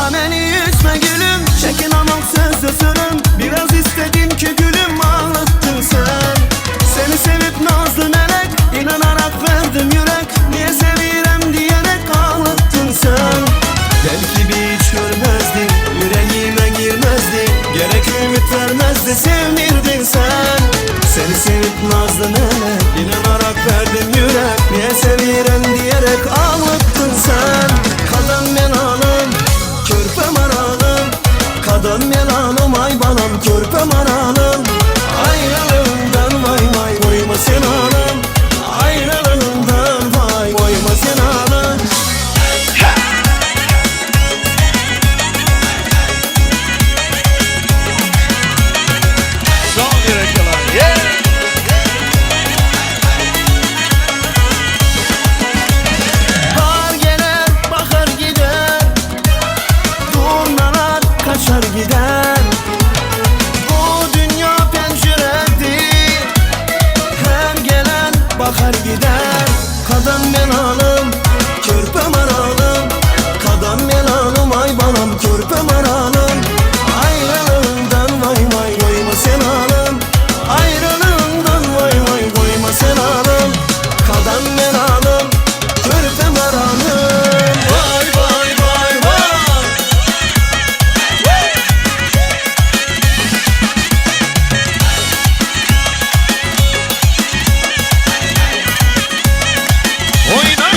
Speaker 5: Daha beni üzme gülüm Çekin amok sözle sürüm Biraz istedim ki gülüm ağlattın sen Seni sevip nazlı melek İnanarak verdim yürek Niye sevirem diyerek ağlattın sen Belki bir hiç görmezdin Yüreğime girmezdi Gerek ümit vermezdi Sevmirdin sen Seni sevip nazlı melek İnanarak verdim yürek Niye sevirem diyerek ağlattın sen Kadın ben alım Körpe maralım Kadın ben alım ay balam Körpe maralım Ayrılığından vay vay Koyma sen alım Ayrılığından vay Koyma sen alım
Speaker 4: Son yere kalan. Yeah!
Speaker 5: Bahar gelir, bakar gider Durnalar kaçar gider Bu dünya penceredir Her gelen bakar gider Kadın ben alım, körpe maralım Kadın ben alım, ay balam körpe maralım Ayrılığından vay vay koyma sen alım Ayrılığından vay vay koyma sen alım Kadın ben alım, körpe maralım Vay vay vay vay
Speaker 4: Oyna!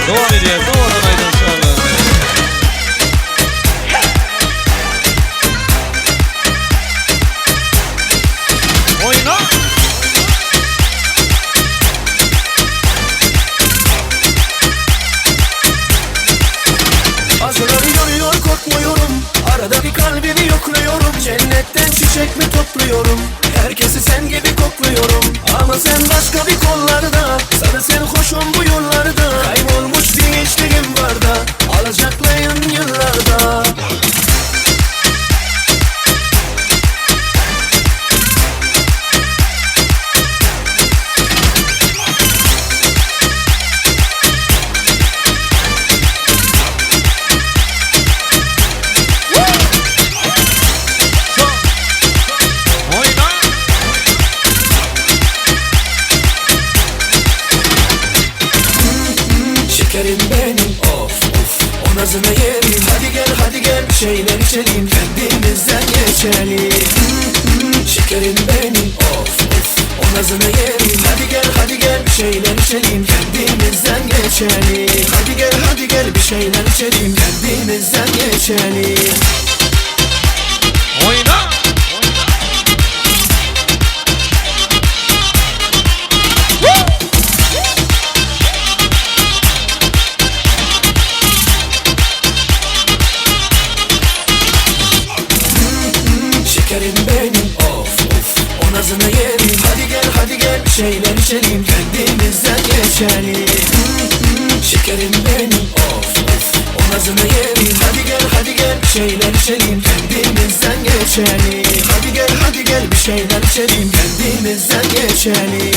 Speaker 4: Devam ediyor. Doğrudan Aydın Sağlığı. Oyna!
Speaker 5: Acıları yoruyor korkmuyorum Arada bir kalbimi yokluyorum Cennetten çiçek mi topluyorum Herkesi sen gibi kokluyorum Ama sen başka bir kollarda Sana sen hoşum bu yollarda Kaybolmuş bir gençliğim var da Alacaklıyım yıllarda
Speaker 4: Oyna!
Speaker 5: Şekerim benim of of O nazını yerim Hadi gel hadi gel bir şeyler içelim Kendimizden geçelim Hmm, Şekerim benim of of O nazını yerim Hadi gel hadi gel bir şeyler içelim Kendimizden geçelim Hadi gel hadi gel bir şeyler içelim Kendimizden geçelim
Speaker 4: Oyna!
Speaker 5: Şekerim benim of of O nazını yerim Hadi gel hadi gel bir şeyler içelim Kendimizden geçelim Hmm, Şekerim benim of of O nazını yerim Hadi gel hadi gel bir şeyler içelim Kendimizden geçelim Hadi gel hadi gel bir şeyler içelim Kendimizden geçelim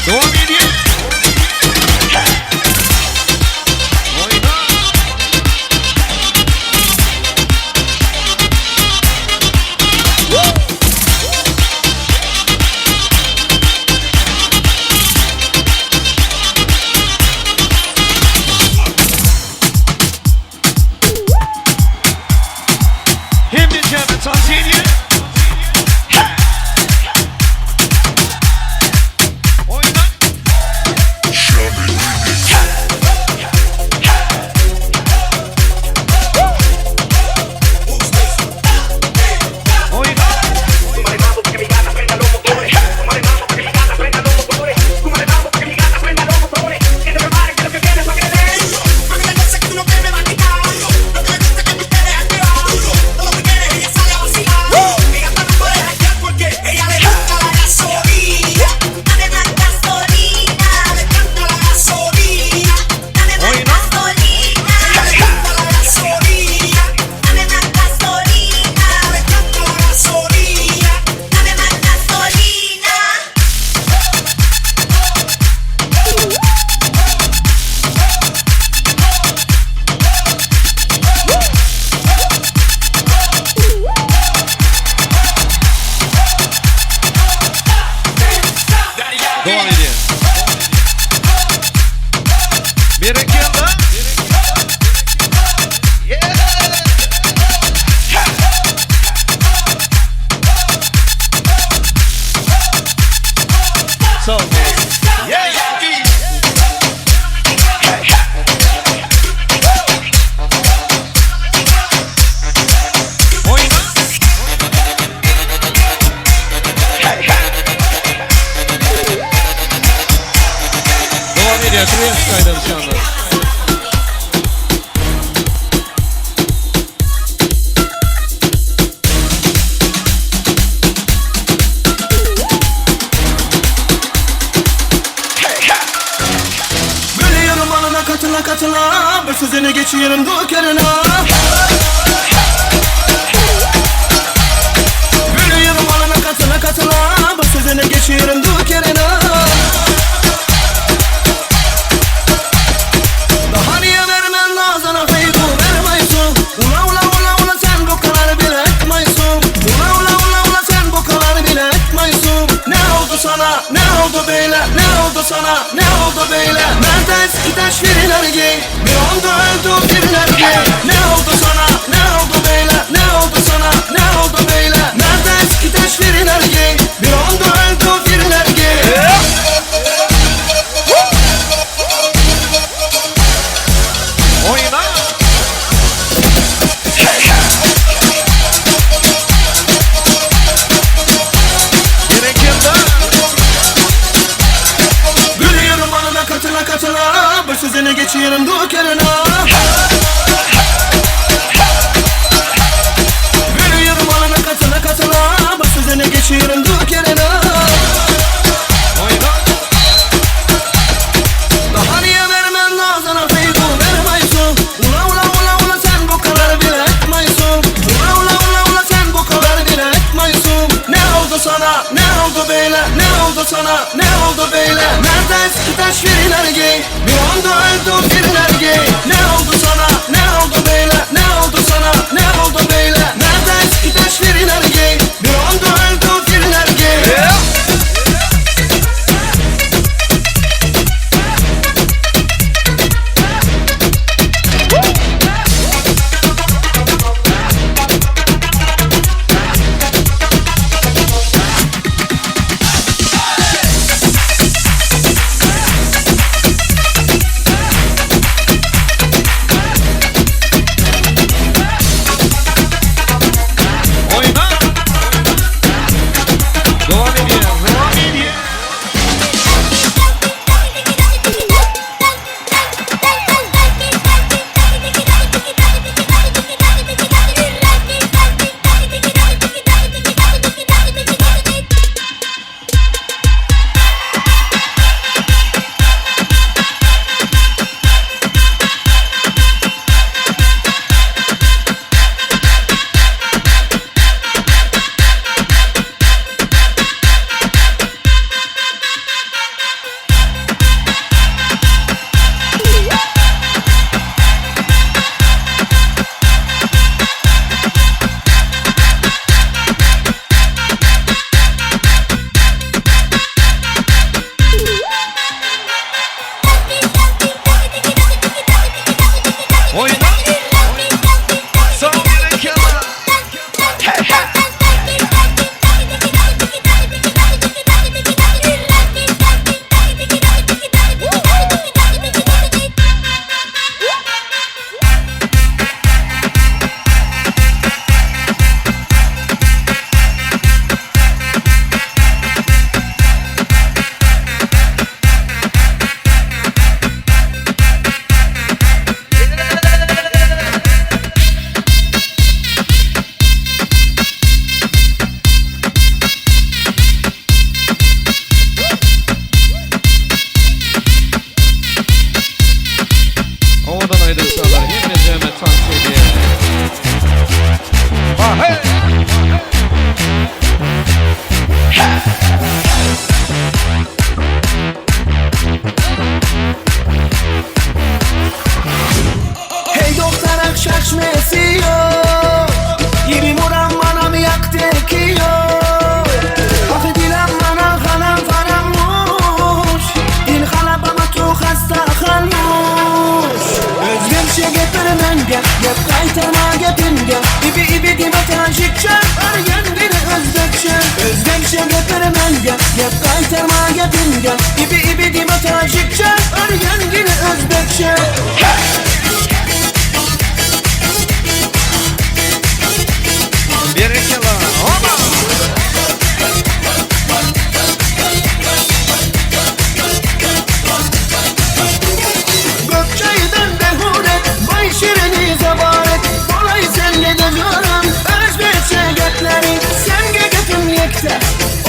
Speaker 4: Devam ediyor. Oyna! Getirýäs aýdylşanlar.
Speaker 5: Gülüyorum alına katıla katıla Bir sözüne geçiyorum dükkanına Gülüyorum alına katıla katıla Bir sözüne geçiyorum dükkanına Daha niye vermen lazana feydu vermeysin Ula ula ula ula sen bu kadar bile etmeysin Ula ula ula ula sen bu kadar bile etmeysin Ne oldu sana ne oldu böyle ne oldu sana ne oldu böyle Nerede eski teşvirler giy Bir anda öldü biriler giy Ne oldu sana ne oldu böyle ne oldu sana ne oldu böyle Nerede eski teşvirler giy Bir anda öldü biriler giy
Speaker 4: Oýna! Berekella!
Speaker 5: Gülüyorum alına katıla katıla Bir sözüne geçiyorum dükkanına Gülüyorum alına katıla katıla Bir sözüne geçiyorum dükkanına
Speaker 4: Oýna!
Speaker 5: Daha niye vermen lazana feydu vermeysin Ula ula ula ula sen bu kadar bile etmeysin Ula ula ula ula sen bu kadar bile etmeysin Ne oldu sana ne oldu böyle ne oldu sana ne oldu böyle Nerede eski teşvirler giy Bir anda öldü biriler giy Ne oldu sana ne oldu böyle ne oldu sana ne oldu böyle Nerede eski teşvirler giy Bir anda öldü biriler giy
Speaker 4: Oýna!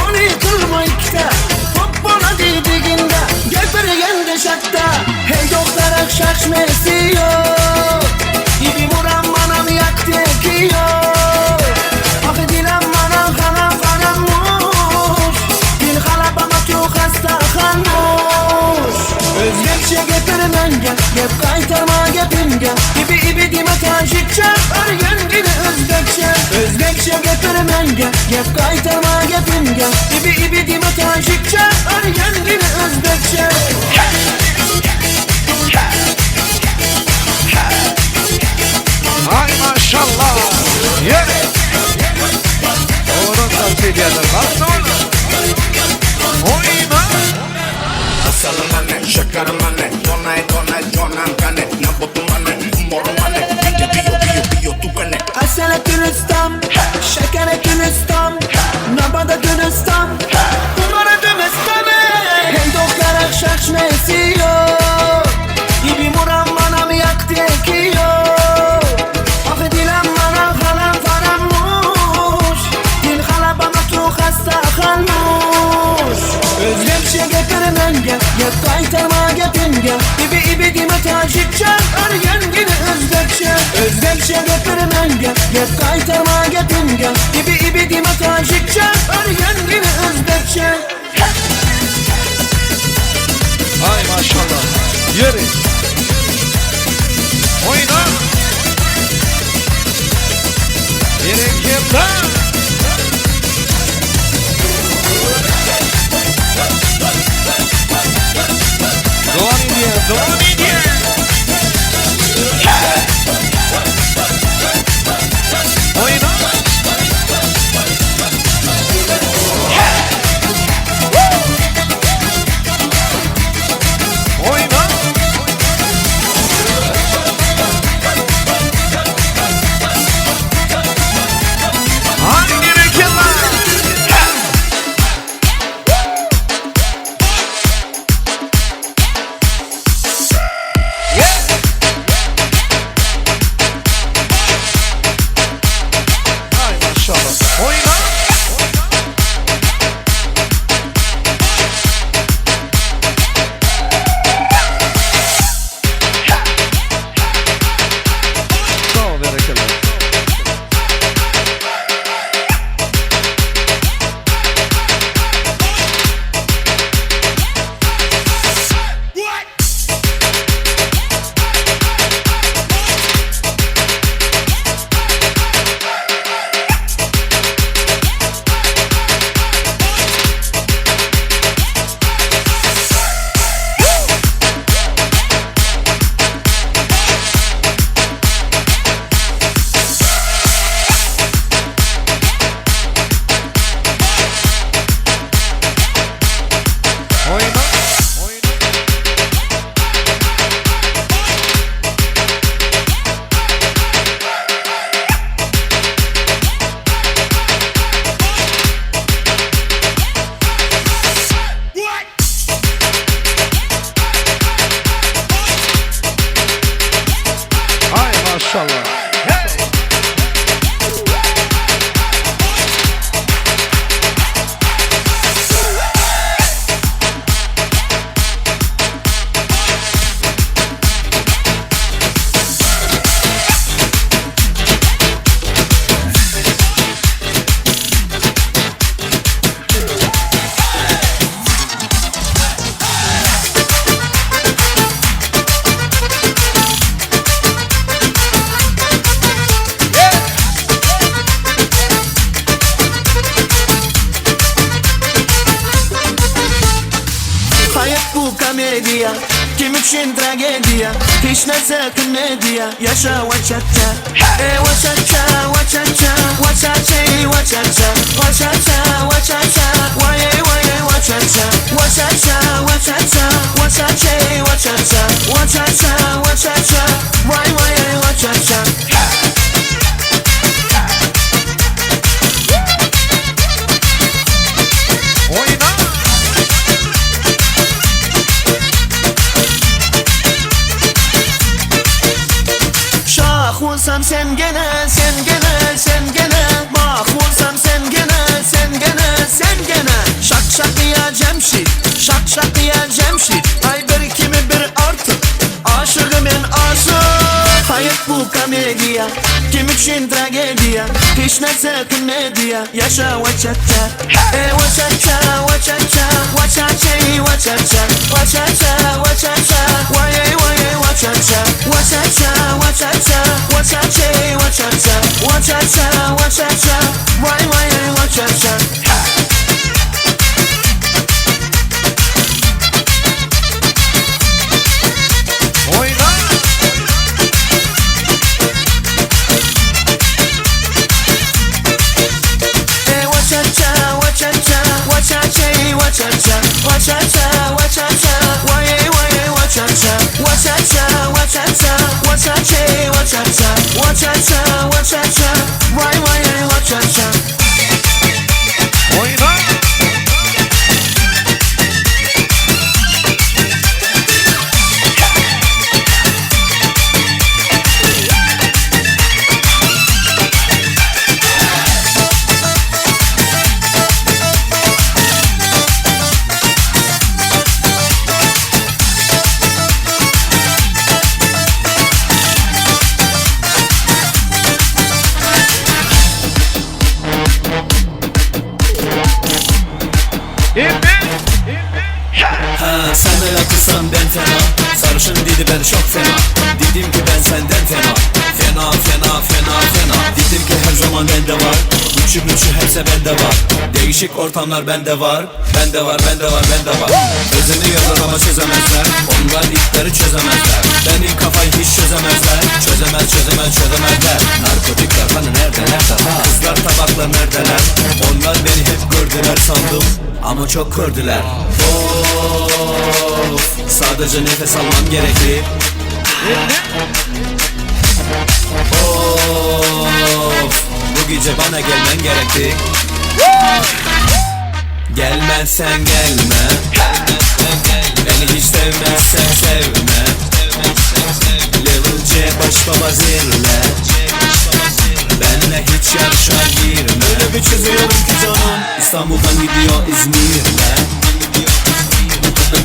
Speaker 3: Ony kylma ikide Hop bola diýdiginde Gepirgende şakda Hey dogtarak şaşmesi ýok Ibi muram manam ýakdy ýok Ahy dilam manam hanam hanammuş Dil halabama tu hasta hanmuş Özbekçe gepir menge Gep gaýtarma gepimge Ibi ibi dime tajikçe Örgengini özbekçe Özbekçe gepir menge Gep gaýtarma gepimge Ibi ibi dime tajikçe Örgengini özbekçe
Speaker 4: Ay maşallah. Yürü. Owadan tans edýärler. Oýna.
Speaker 6: Asalım anne, şekerim anne, donay donay jonan kane, nabutum anne, morum anne, biyo biyo biyo biyo tukane.
Speaker 3: Asala Gülistan, şekere Gülistan, Nabada Gülistan, Kumara Gülistan. Hey doktarak şaşmesi yok, İbi muram manam yaktı ekiyor. Afı dilam mana halam farammuş, Dil halabama tu hasta halmuş. Özbekçe gepir menge, gep gaýtarma gepimge, İbi ibi dime tajikçe, örgengini özbekçe. Özbekçe gepir menge, gep gaýtarma gepimge, İbi ibi dime tajikçe, örgengini özbekçe.
Speaker 4: Ay maşallah. Yürü. Oýna. Berekella. Dowam edýär, dowam edýär. Oýna. Oýna. Ay berekella. Yeah. Ay maşallah. Oýna. Sag ol, berekella. Oýna. Ay maşallah. Hey.
Speaker 3: Hayat bu komediya Kim üçin tragediya Hiç narsa komediya Yaşa vaçaça E vaçaça vaçaça Vaçaça vaçaça Vaçaça vaçaça Vaye vaye vaçaça Vaçaça vaçaça Vaçaça vaçaça Vaçaça vaçaça Vay vaye vaçaça
Speaker 4: Oýna.
Speaker 3: Şah olsam sen gene, sen gene, sen gene Mah olsam sen gene, sen gene, sen gene. İşlerse diye yaşa vaçaça E vaçaça vaçaça vaçaça vaçaça vaçaça vaçaça Vay vay vaçaça vaçaça vaçaça vaçaça vaçaça vaçaça vaçaça Vay vay vaçaça
Speaker 4: Oyna.
Speaker 3: E vaçaça vaçaça vaçaça vaçaça vaçaça vaçaça Vay vay vaçaça vaçaça vaçaça vaçaça vaçaça vaçaça vaçaça Vay vay vaçaça
Speaker 4: Oyna.
Speaker 5: Ha sen meraklıysan ben fena Sarışın dedi ben çok fena Dedim ki ben senden fena Fena fena fena fena Dedim ki her zaman bende var Güçlü güçlü hepsi bende var Değişik ortamlar bende var Bende var bende var bende var Özeniyorlar ama çözemezler Onlar ipleri çözemezler Benim kafayı hiç çözemezler Çözemez çözemez çözemezler Narkotikler hani nerede nerede ha Kızlar tabaklar neredeler Onlar beni hep gördüler sandım Ama çok kördüler Of Sadece nefes almam gerekli Of Bu gece bana gelmen gerekti Gelmezsen gelme Beni hiç sevmezsen sevme Level C baş baba zirve Benle hiç yarışa girme Öyle bir çözüyorum ki canım İstanbul'dan gidiyor İzmir'le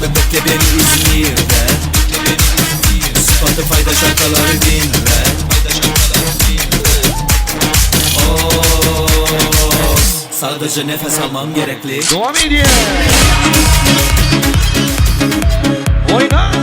Speaker 5: Bekle beni İzmir'de Spotify'da şarkıları dinle Of Sadece nefes almam gerekli
Speaker 4: Devam ediyor. Oyna.